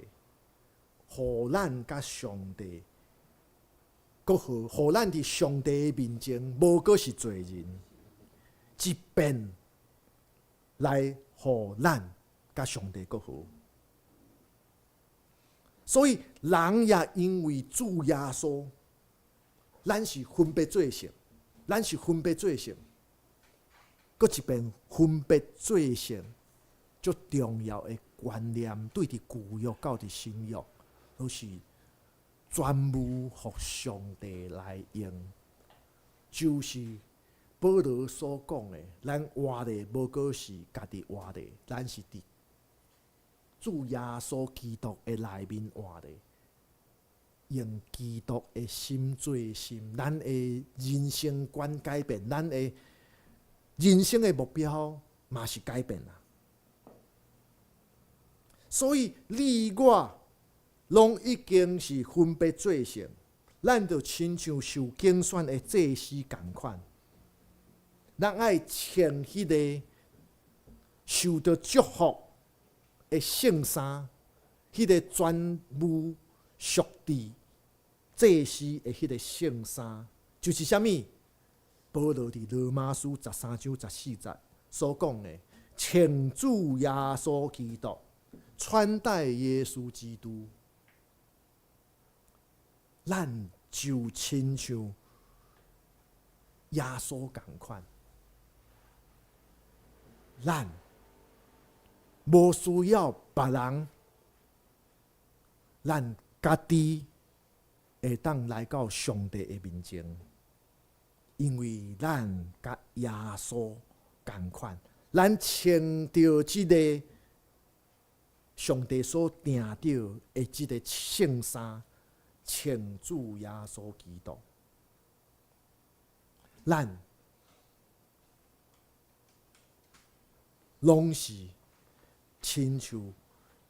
予咱佮上帝閣好，予咱佇上帝的面前無閣是罪人，一遍來予咱佮上帝閣好。所以人也因為主耶穌，咱是分別做聖。咱是分別做聖，閣一遍分別做聖，足重要的觀念，對佇舊約到佇新約，攏是全部予上帝來用。就是保羅所講的，咱活的無閣是家己活的，咱是佇主耶穌基督的內面活的。用基督的心做心，咱的人生觀改變，咱的人生的目標嘛是改變啦。所以你我攏已經是分別做聖，咱就親像受揀選的祭司仝款，咱愛穿彼个受著祝福的聖衫，彼个全部屬地祭司的彼个聖衫，就是啥物？保羅佇羅馬書13章14節所講的，穿主耶穌基督，穿戴耶穌基督，咱就親像耶穌仝款，咱無需要別人，咱家己會當來到上帝的面前，因為咱佮耶穌仝款，咱穿著這个上帝所定著的這个聖衫，穿主耶穌基督，咱攏是親像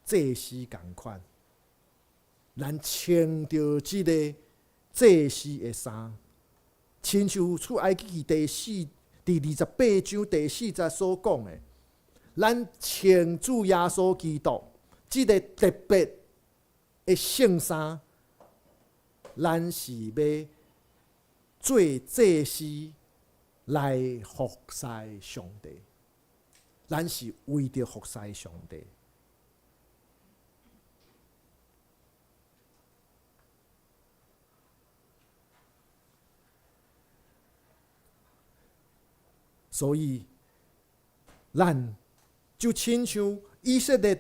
祭司仝款，咱穿著這个祭司的衫，親像出埃及記第28章第4節所講的，咱穿主耶穌基督這个特別的聖衫，咱是欲做祭司來服侍上帝，咱是為著服侍上帝。所以，咱就親像以色列，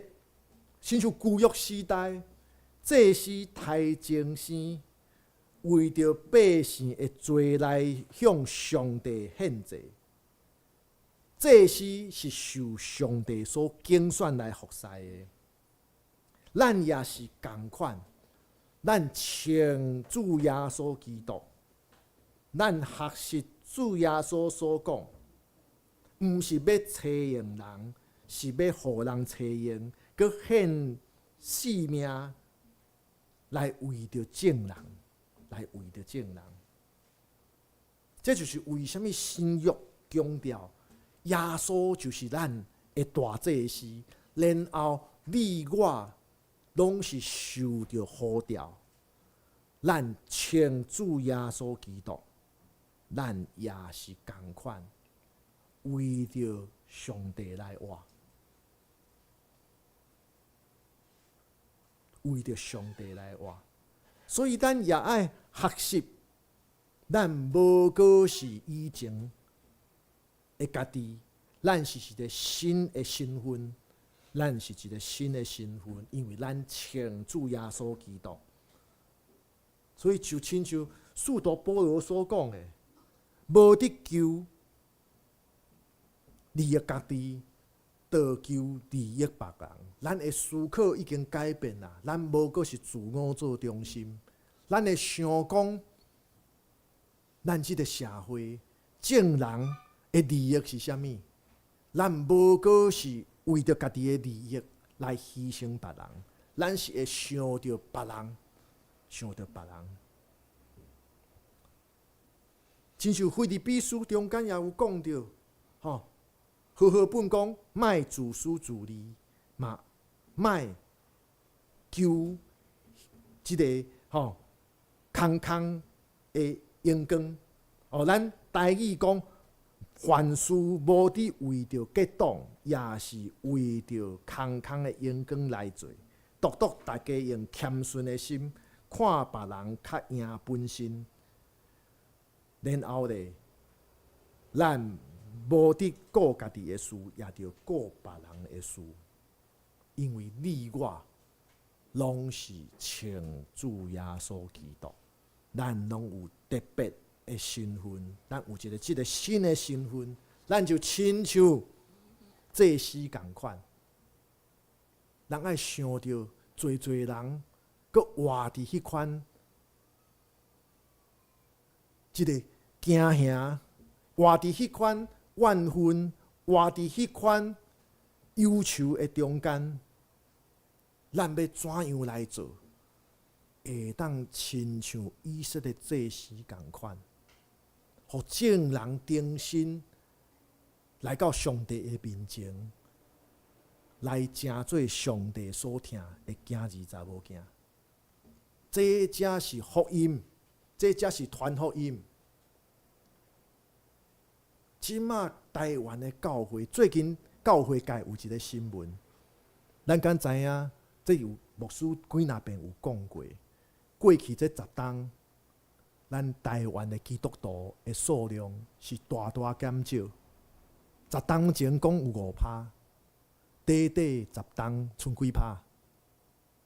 親像舊約時代，祭司抬前生，為著百姓的罪來向上帝獻祭。祭司是受上帝所揀選來服侍的，咱也是仝款，咱穿主耶穌基督，咱學習主耶穌所講，毋是欲揣用人，是欲予人揣用，閣獻性命來為著眾人，來為著眾人。這就是為啥物新約強調耶穌就是咱的大祭司，然後你我攏是受著呼召，咱穿主耶穌基督，咱也是仝款，為著上帝來活，為著上帝來活，所以咱也愛學習，咱無閣是以前的家己，咱是一个新的身份，咱是一个新的身份，因為咱穿主耶穌基督，所以就親像使徒保羅所講的，無佇求利益家己，倒求利益別人。咱的思考已經改變啦，咱無閣是自我做中心，咱會想講，咱這个社會眾人的利益是啥物？咱無閣是為著家己的利益來犧牲別人，咱是會想著別人，想著別人。親像腓立比書中間也有講著，吼，和合本講，莫自私自利，嘛莫求這个吼空空的榮光。哦，咱台語講，凡事無佇為著結黨，也是為著空空的榮光來做。獨獨大家用謙遜的心，看別人較贏本身。然後咧，咱無佇顧家己的事，也著顧別人的事，因為你我攏是穿主耶穌基督，咱攏有特別的身份，咱有一个這个新的身份，咱就親像祭司仝款，咱愛想著濟濟人，閣活佇彼款這个驚嚇，活佇彼款怨恨，活佇彼款憂愁的中間，咱欲怎樣來做，會當親像以色列祭司仝款，予眾人重新來到上帝的面前，來成做上帝所疼的囝兒查某囝。這才是福音，這才是傳福音。這馬台灣的教會，最近教會界有一个新聞，咱敢知影？這有牧師幾若遍有講過。過去這10冬，咱台灣的基督徒的數量是大大減少。10冬前講有5趴，短短10冬賰幾趴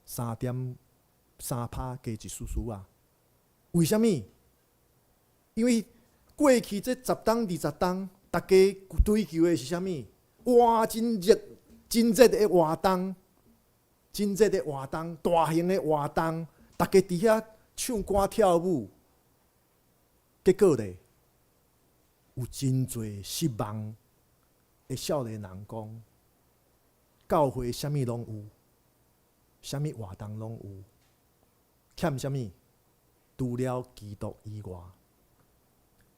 ？3.3趴加一絲絲啊！為啥物？因為過去這10冬、20冬，大家追求的是啥物？哇，真熱、真熱的活動，真熱的活動，大型的活動，大家佇遐唱歌跳舞，結果咧，有真濟失望的少年人講，教會啥物攏有，啥物活動攏有，欠啥物？除了基督以外，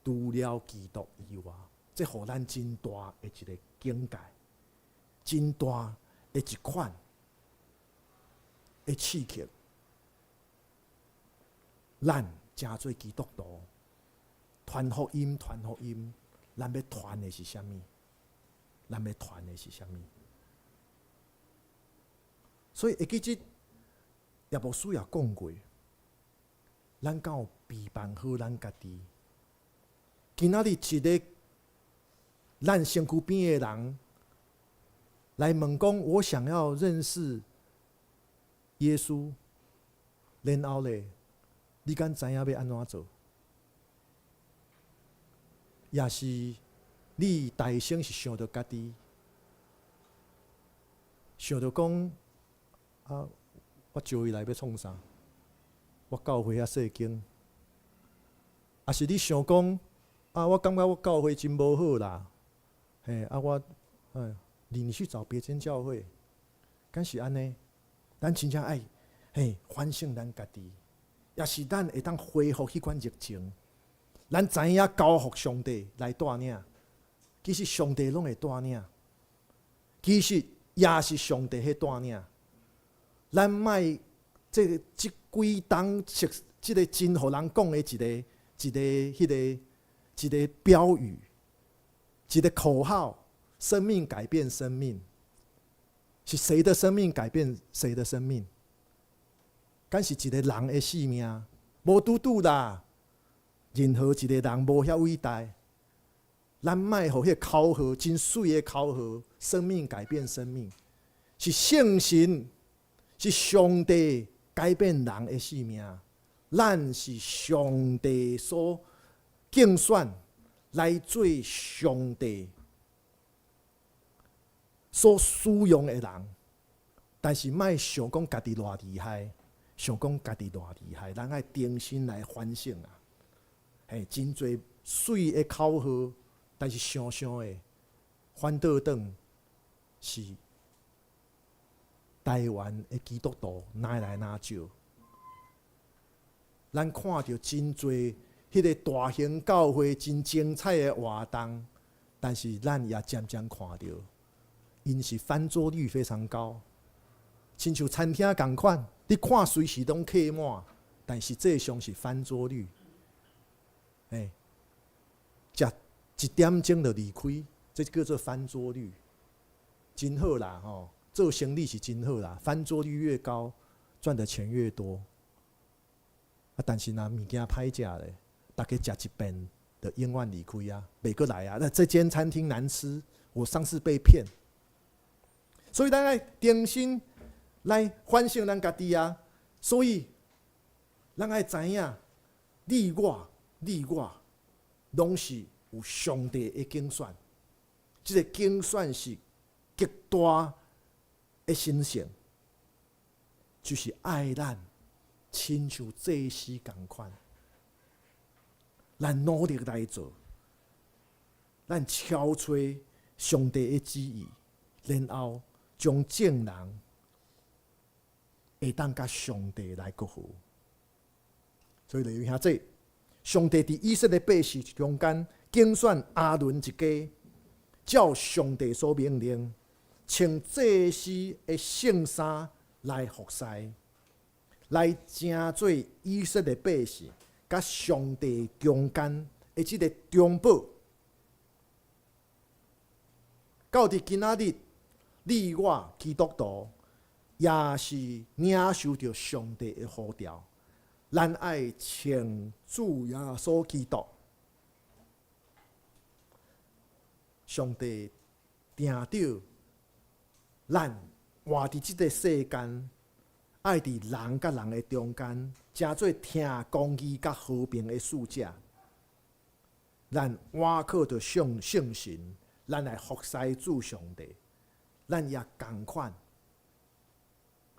除了基督以外，這予咱真大的一个警戒，真大的一款的刺激。咱成做基督徒，傳福音，傳福音，咱欲傳的是啥物？咱欲傳的是啥物？所以會記得葉牧師也講過，咱敢有備辦好咱家己？今仔日一个咱身軀邊的人來問講，我想要認識耶穌，然後咧，你敢知影欲按怎做？抑是你大聲是想著家己，想著講啊，我招伊來欲創啥？我教會遐細間，抑是你想講啊，我感覺我教會真無好啦，嘿，啊我，哎，你去找別間教會，敢是按呢？咱真正愛，嘿，反省咱家己，抑是咱會當恢復彼款熱情。咱知影交予上帝來帶領，其實上帝攏會帶領，其實也是上帝彼帶領。咱莫這個這幾冬這這个真予人講的一个一个彼个一个標語，一个口號：生命改變生命，是誰的生命改變誰的生命？敢是一个人的性命？無拄拄啦。任何一个人無遐偉大，咱莫予彼个口號真媠的口號，生命改變生命，是聖神，是上帝改變人的性命。咱是上帝所揀選來做上帝所使用的人，但是莫想講家己偌厲害，想講家己偌厲害，咱愛重新來反省啊！嘿，真濟媠的口號，但是想想的反倒轉是台灣的基督徒愈來愈少。咱看著真濟彼个大型教會真精彩的活動，但是咱也漸漸看著，𪜶是翻桌率非常高，親像餐廳仝款，你看隨時攏客滿，但實際上是翻桌率。欸，食一點鐘就離開，這叫做翻桌率，真好啦吼！做生意是真好啦，翻桌率越高，賺的錢越多。啊，但是若物件歹食咧，大家食一遍就永遠離開啊，袂閣來啊。那這間餐廳難吃，我上次被騙。所以咱愛重新來反省咱家己啊。所以咱愛知影，你我。你我攏是有上帝的揀選，這个揀選是極大的神聖，就是愛咱親像祭司仝款，咱努力來做，咱敲揣上帝的旨意，然後將眾人會當佮上帝來結合。所以弟兄姊妹，上帝佇以色列百姓中間揀選亞倫一家，照上帝所命令，穿祭司的聖衫來服侍，來成做以色列百姓佮上帝中間的這个中保。到佇今仔日，你我基督徒也是領受著上帝的呼召，咱愛穿主耶穌基督。上帝定著咱活佇這個世間，愛佇人佮人的中間，成做疼公義佮和平的使者。咱倚靠著聖聖神，咱來服侍主上帝，咱也仝款，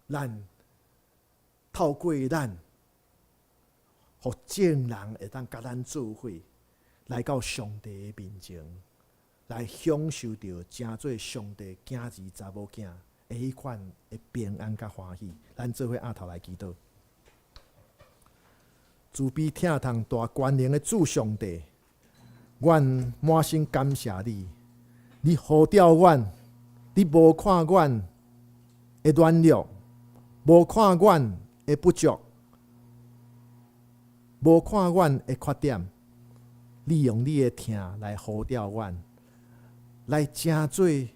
咱透過咱，予眾人會當佮咱做伙來到上帝的面前，來享受著成做上帝囝兒查某囝的彼款的平安佮歡喜。咱做伙徛頭來祈禱，慈悲疼痛大權能的主上帝。阮滿心感謝你，你呼召阮，你無看阮的軟弱，無看阮的不足，無看阮的缺點，你用你的疼來呼召阮，來成做你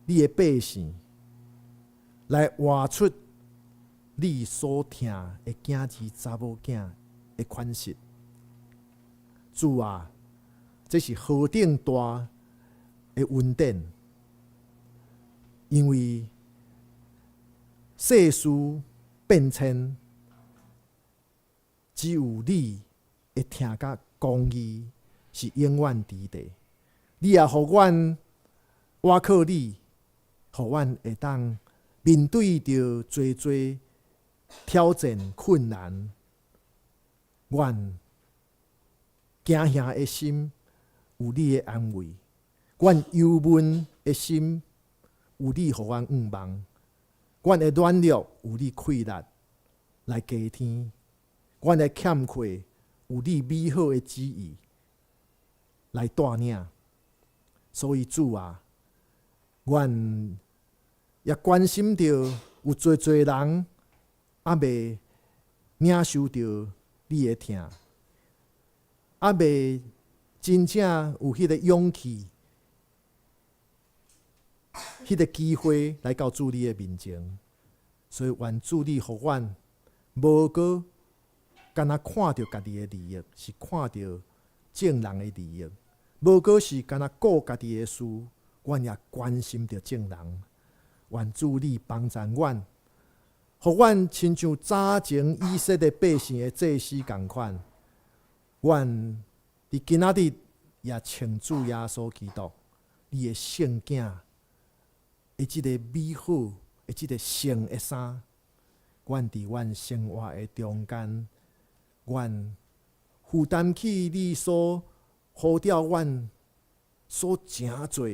的百姓，來活出你所疼的囝兒查某囝的款式。主啊！這是何等大的恩典，因為世事變遷，只有你的疼佮公義是永遠佇地。你也予阮倚靠你，予阮會當面對著濟濟挑戰困難，阮驚嚇的心有你的安慰，阮憂悶的心有你予阮向望，阮的軟弱有你氣力來加添，阮的欠缺有你美好的旨意來帶領。所以主啊，阮也關心著有濟濟人猶未領受著你的疼，猶未真正有彼個勇氣、彼個機會來到主你的面前。所以願主你予阮無閣干焦看著家己的利益，是看著眾人的利益；無閣是干焦顧家己的事，阮也關心著眾人。願主你幫助阮，予阮親像早前以色列百姓的祭司仝款，阮佇今仔日也穿主耶穌基督，你的聖囝的這个美好的這个聖的衫，阮佇阮生活的中間，阮負擔起你所呼召阮所成做，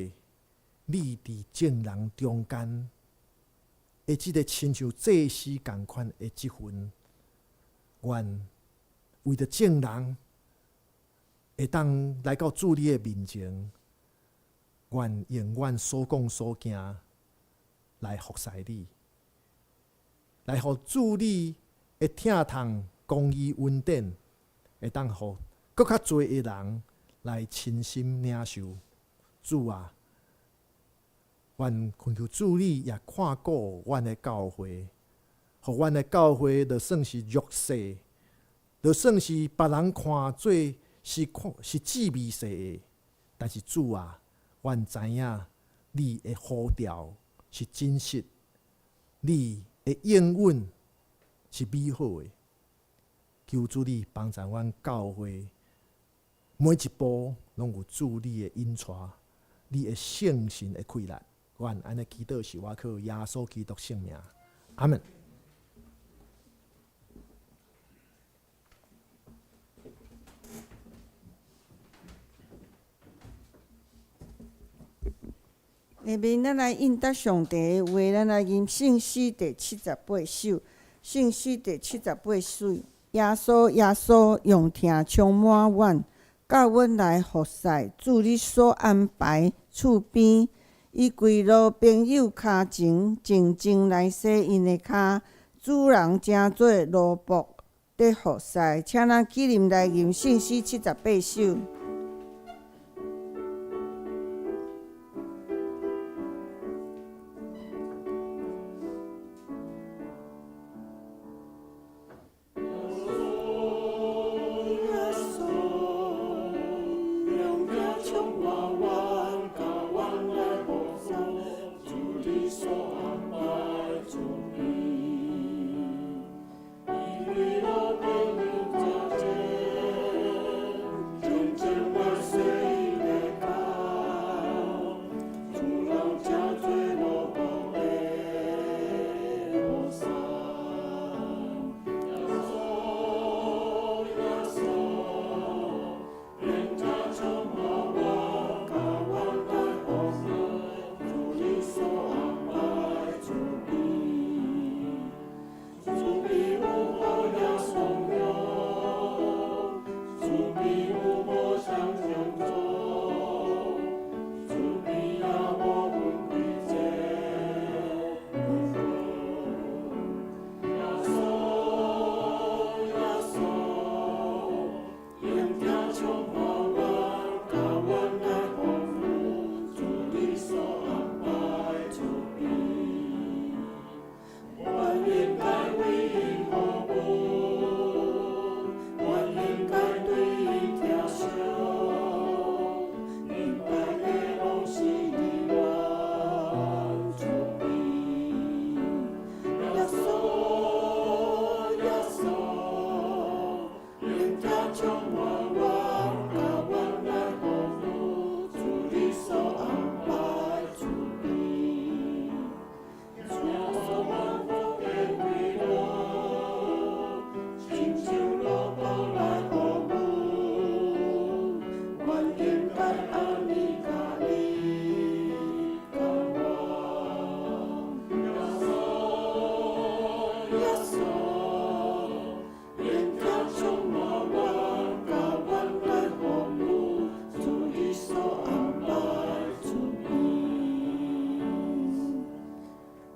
你佇眾人中間的這个親像祭司仝款的職分，阮為著眾人會當來到主你的面前，阮用阮所講所行來服侍你，來予主你的疼痛公義恩典，會當予閣較濟的人來親身領受。主啊，阮懇求主你也看顧阮的教會，予阮的教會就算是弱勢，就算是別人看做是看是姊妹細的，但是主啊，阮知影你的呼召是真實，你的應允是美好的。求主你幫助阮教會每一步攏有主你的引帶，你的聖神的氣力。阮按呢祈禱是倚靠耶穌基督聖名，阿門。下面咱來應答上帝的話，咱來吟聖詩第七十八首。聖詩第七十八首，耶穌，耶穌，用疼充滿阮，教阮來服侍主你所安排厝邊。伊跪落朋友跤前，靜靜來洗𪜶的跤。主人成做奴僕佇服侍，請咱起立來吟聖詩七十八首。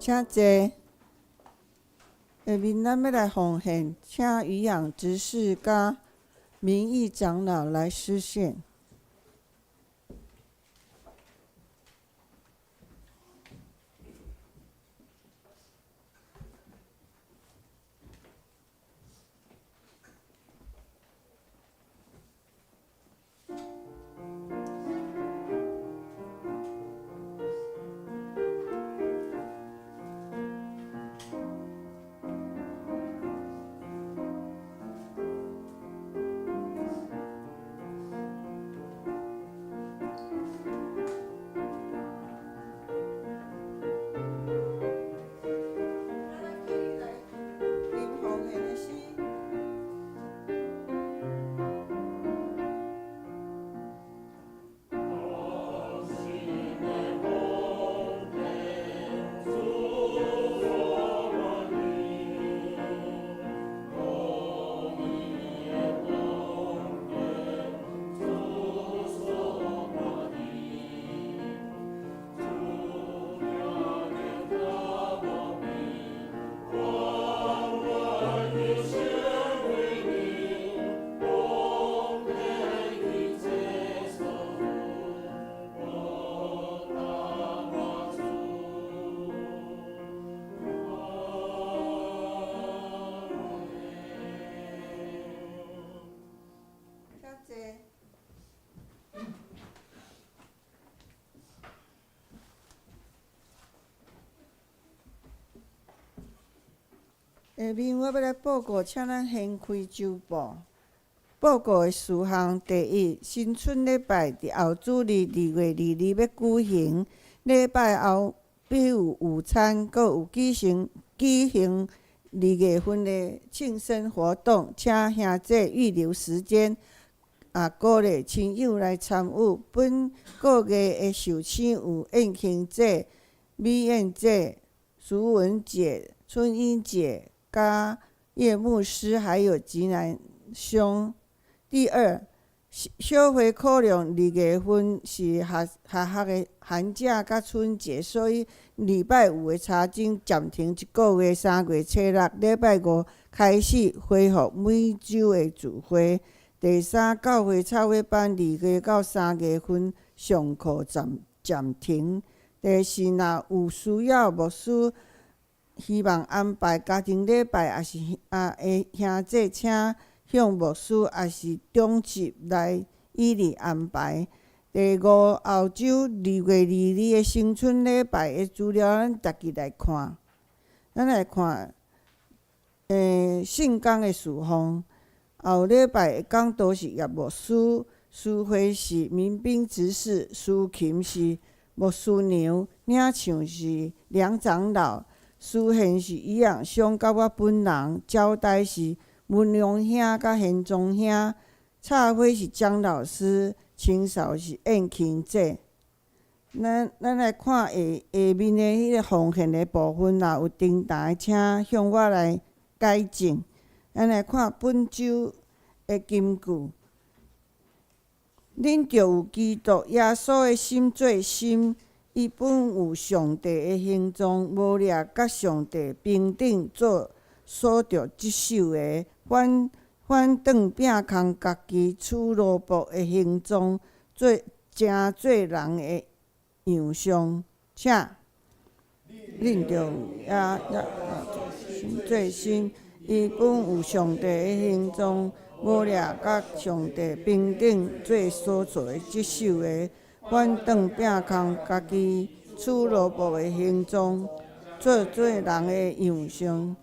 請坐。下面咱欲來奉獻，請漁養執事佮明義長老來司獻。下面我欲來報告，請咱掀開週報。報告的事項：第一，新春禮拜佇後主日2月22欲舉行，禮拜後必有午餐，閣有舉行二月份的慶生活動，請兄弟預留時間，也鼓勵親友來參與。本個月的壽星有燕卿姐、美燕姐、淑文姐、春英姐、佮葉牧師，還有吉南兄。第二，小會考量二月份是學校的寒假佮春節，所以禮拜五的查經暫停一個月，3月初6禮拜五開始恢復每週的聚會。第三，教會插畫班2月到3月份上課暫停。第四，若有需要，牧師希望安排家庭禮拜，抑是的兄弟，請向牧師抑是長執來予以安排。第五，後週2月22的新春禮拜的資料，咱逐日來看。咱來看，聖工的事奉。後禮拜的講道是葉牧師，司會是民兵執事，司琴是牧師娘，領唱是梁長老，司獻是余養兄佮我本人，招待是文良兄佮賢宗兄，插花是張老師，清掃是燕卿姐。咱來看下下面的彼个奉獻的部分，若有重沓，請向我來改正。咱來看本週的金句：恁著有基督耶穌的心做心，伊本有上帝的形狀，無掠佮上帝平等做所著執守的，反轉摒空家己，取奴僕的形狀，做成做人的樣相。請，恁著有耶穌做心。伊本有上帝的形狀，無掠佮上帝平等做所做執守的，反轉摒空家己，取奴僕的形狀，做人的樣相。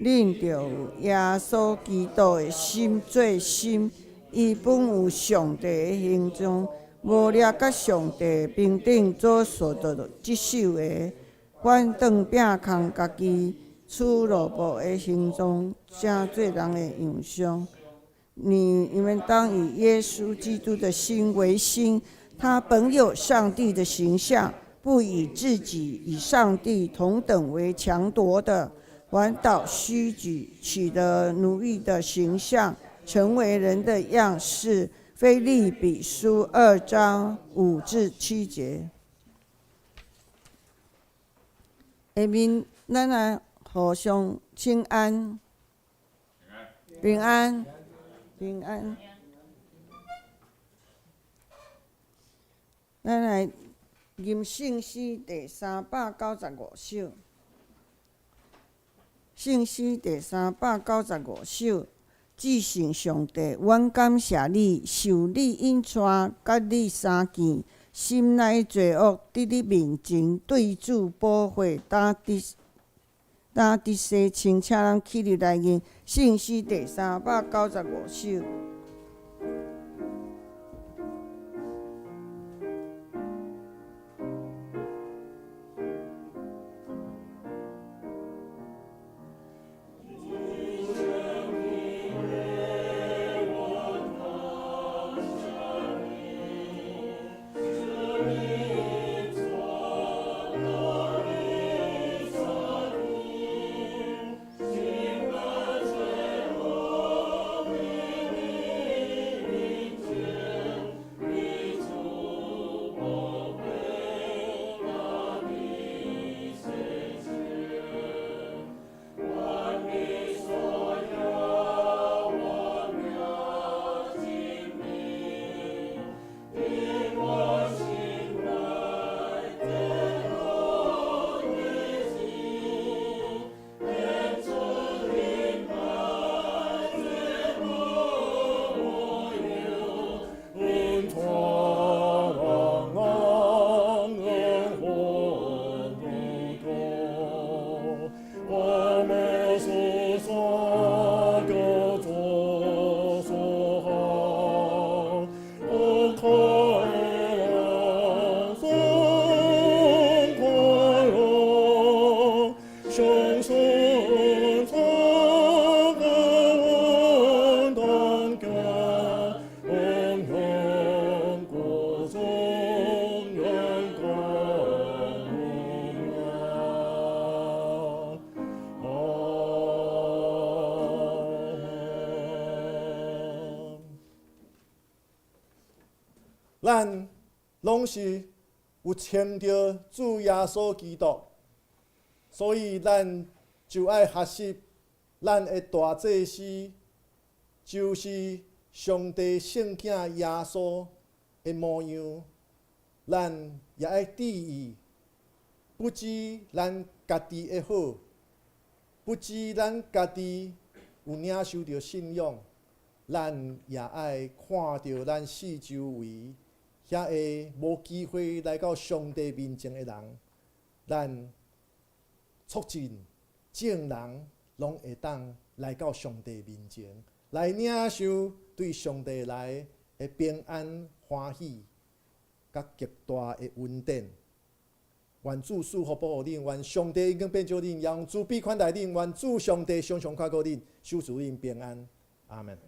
恁著有耶穌基督的心做心，伊本有上帝的形狀，無掠佮上帝平等做所做執守的，反轉摒空家己，取奴僕的形狀，成做人的樣相。你們當以耶穌基督的心為心，他本有上帝的形象，不以自己與上帝同等為強奪的，反倒虛己，取得奴役的形象，成為人的樣式。腓立比書2章5至7節。下下面咱來互相請安，平安，平安。咱來吟聖詩第395首，聖詩第三百九十五首。至聖上帝，阮感謝你，受你引帶，佮你相見，心內罪惡佇你面前，對主寶血焦得焦得洗清，請咱起立來吟聖詩第三百九十五首。咱攏是有穿著主耶穌基督，所以咱就愛學習咱的大祭司，就是上帝聖子耶穌的模樣。咱也愛注意，不止咱家己的好，不止咱家己有領受著信仰，咱也愛看著咱四周圍遐个無機會來到上帝面前的人，咱促進眾人攏會當來到上帝面前，來領受對上帝來的平安、歡喜，佮極大的恩典。願主賜福保護恁，願上帝恩光遍照恁，用慈悲款待恁，願主上帝常常看顧恁，守持恁平安。阿門。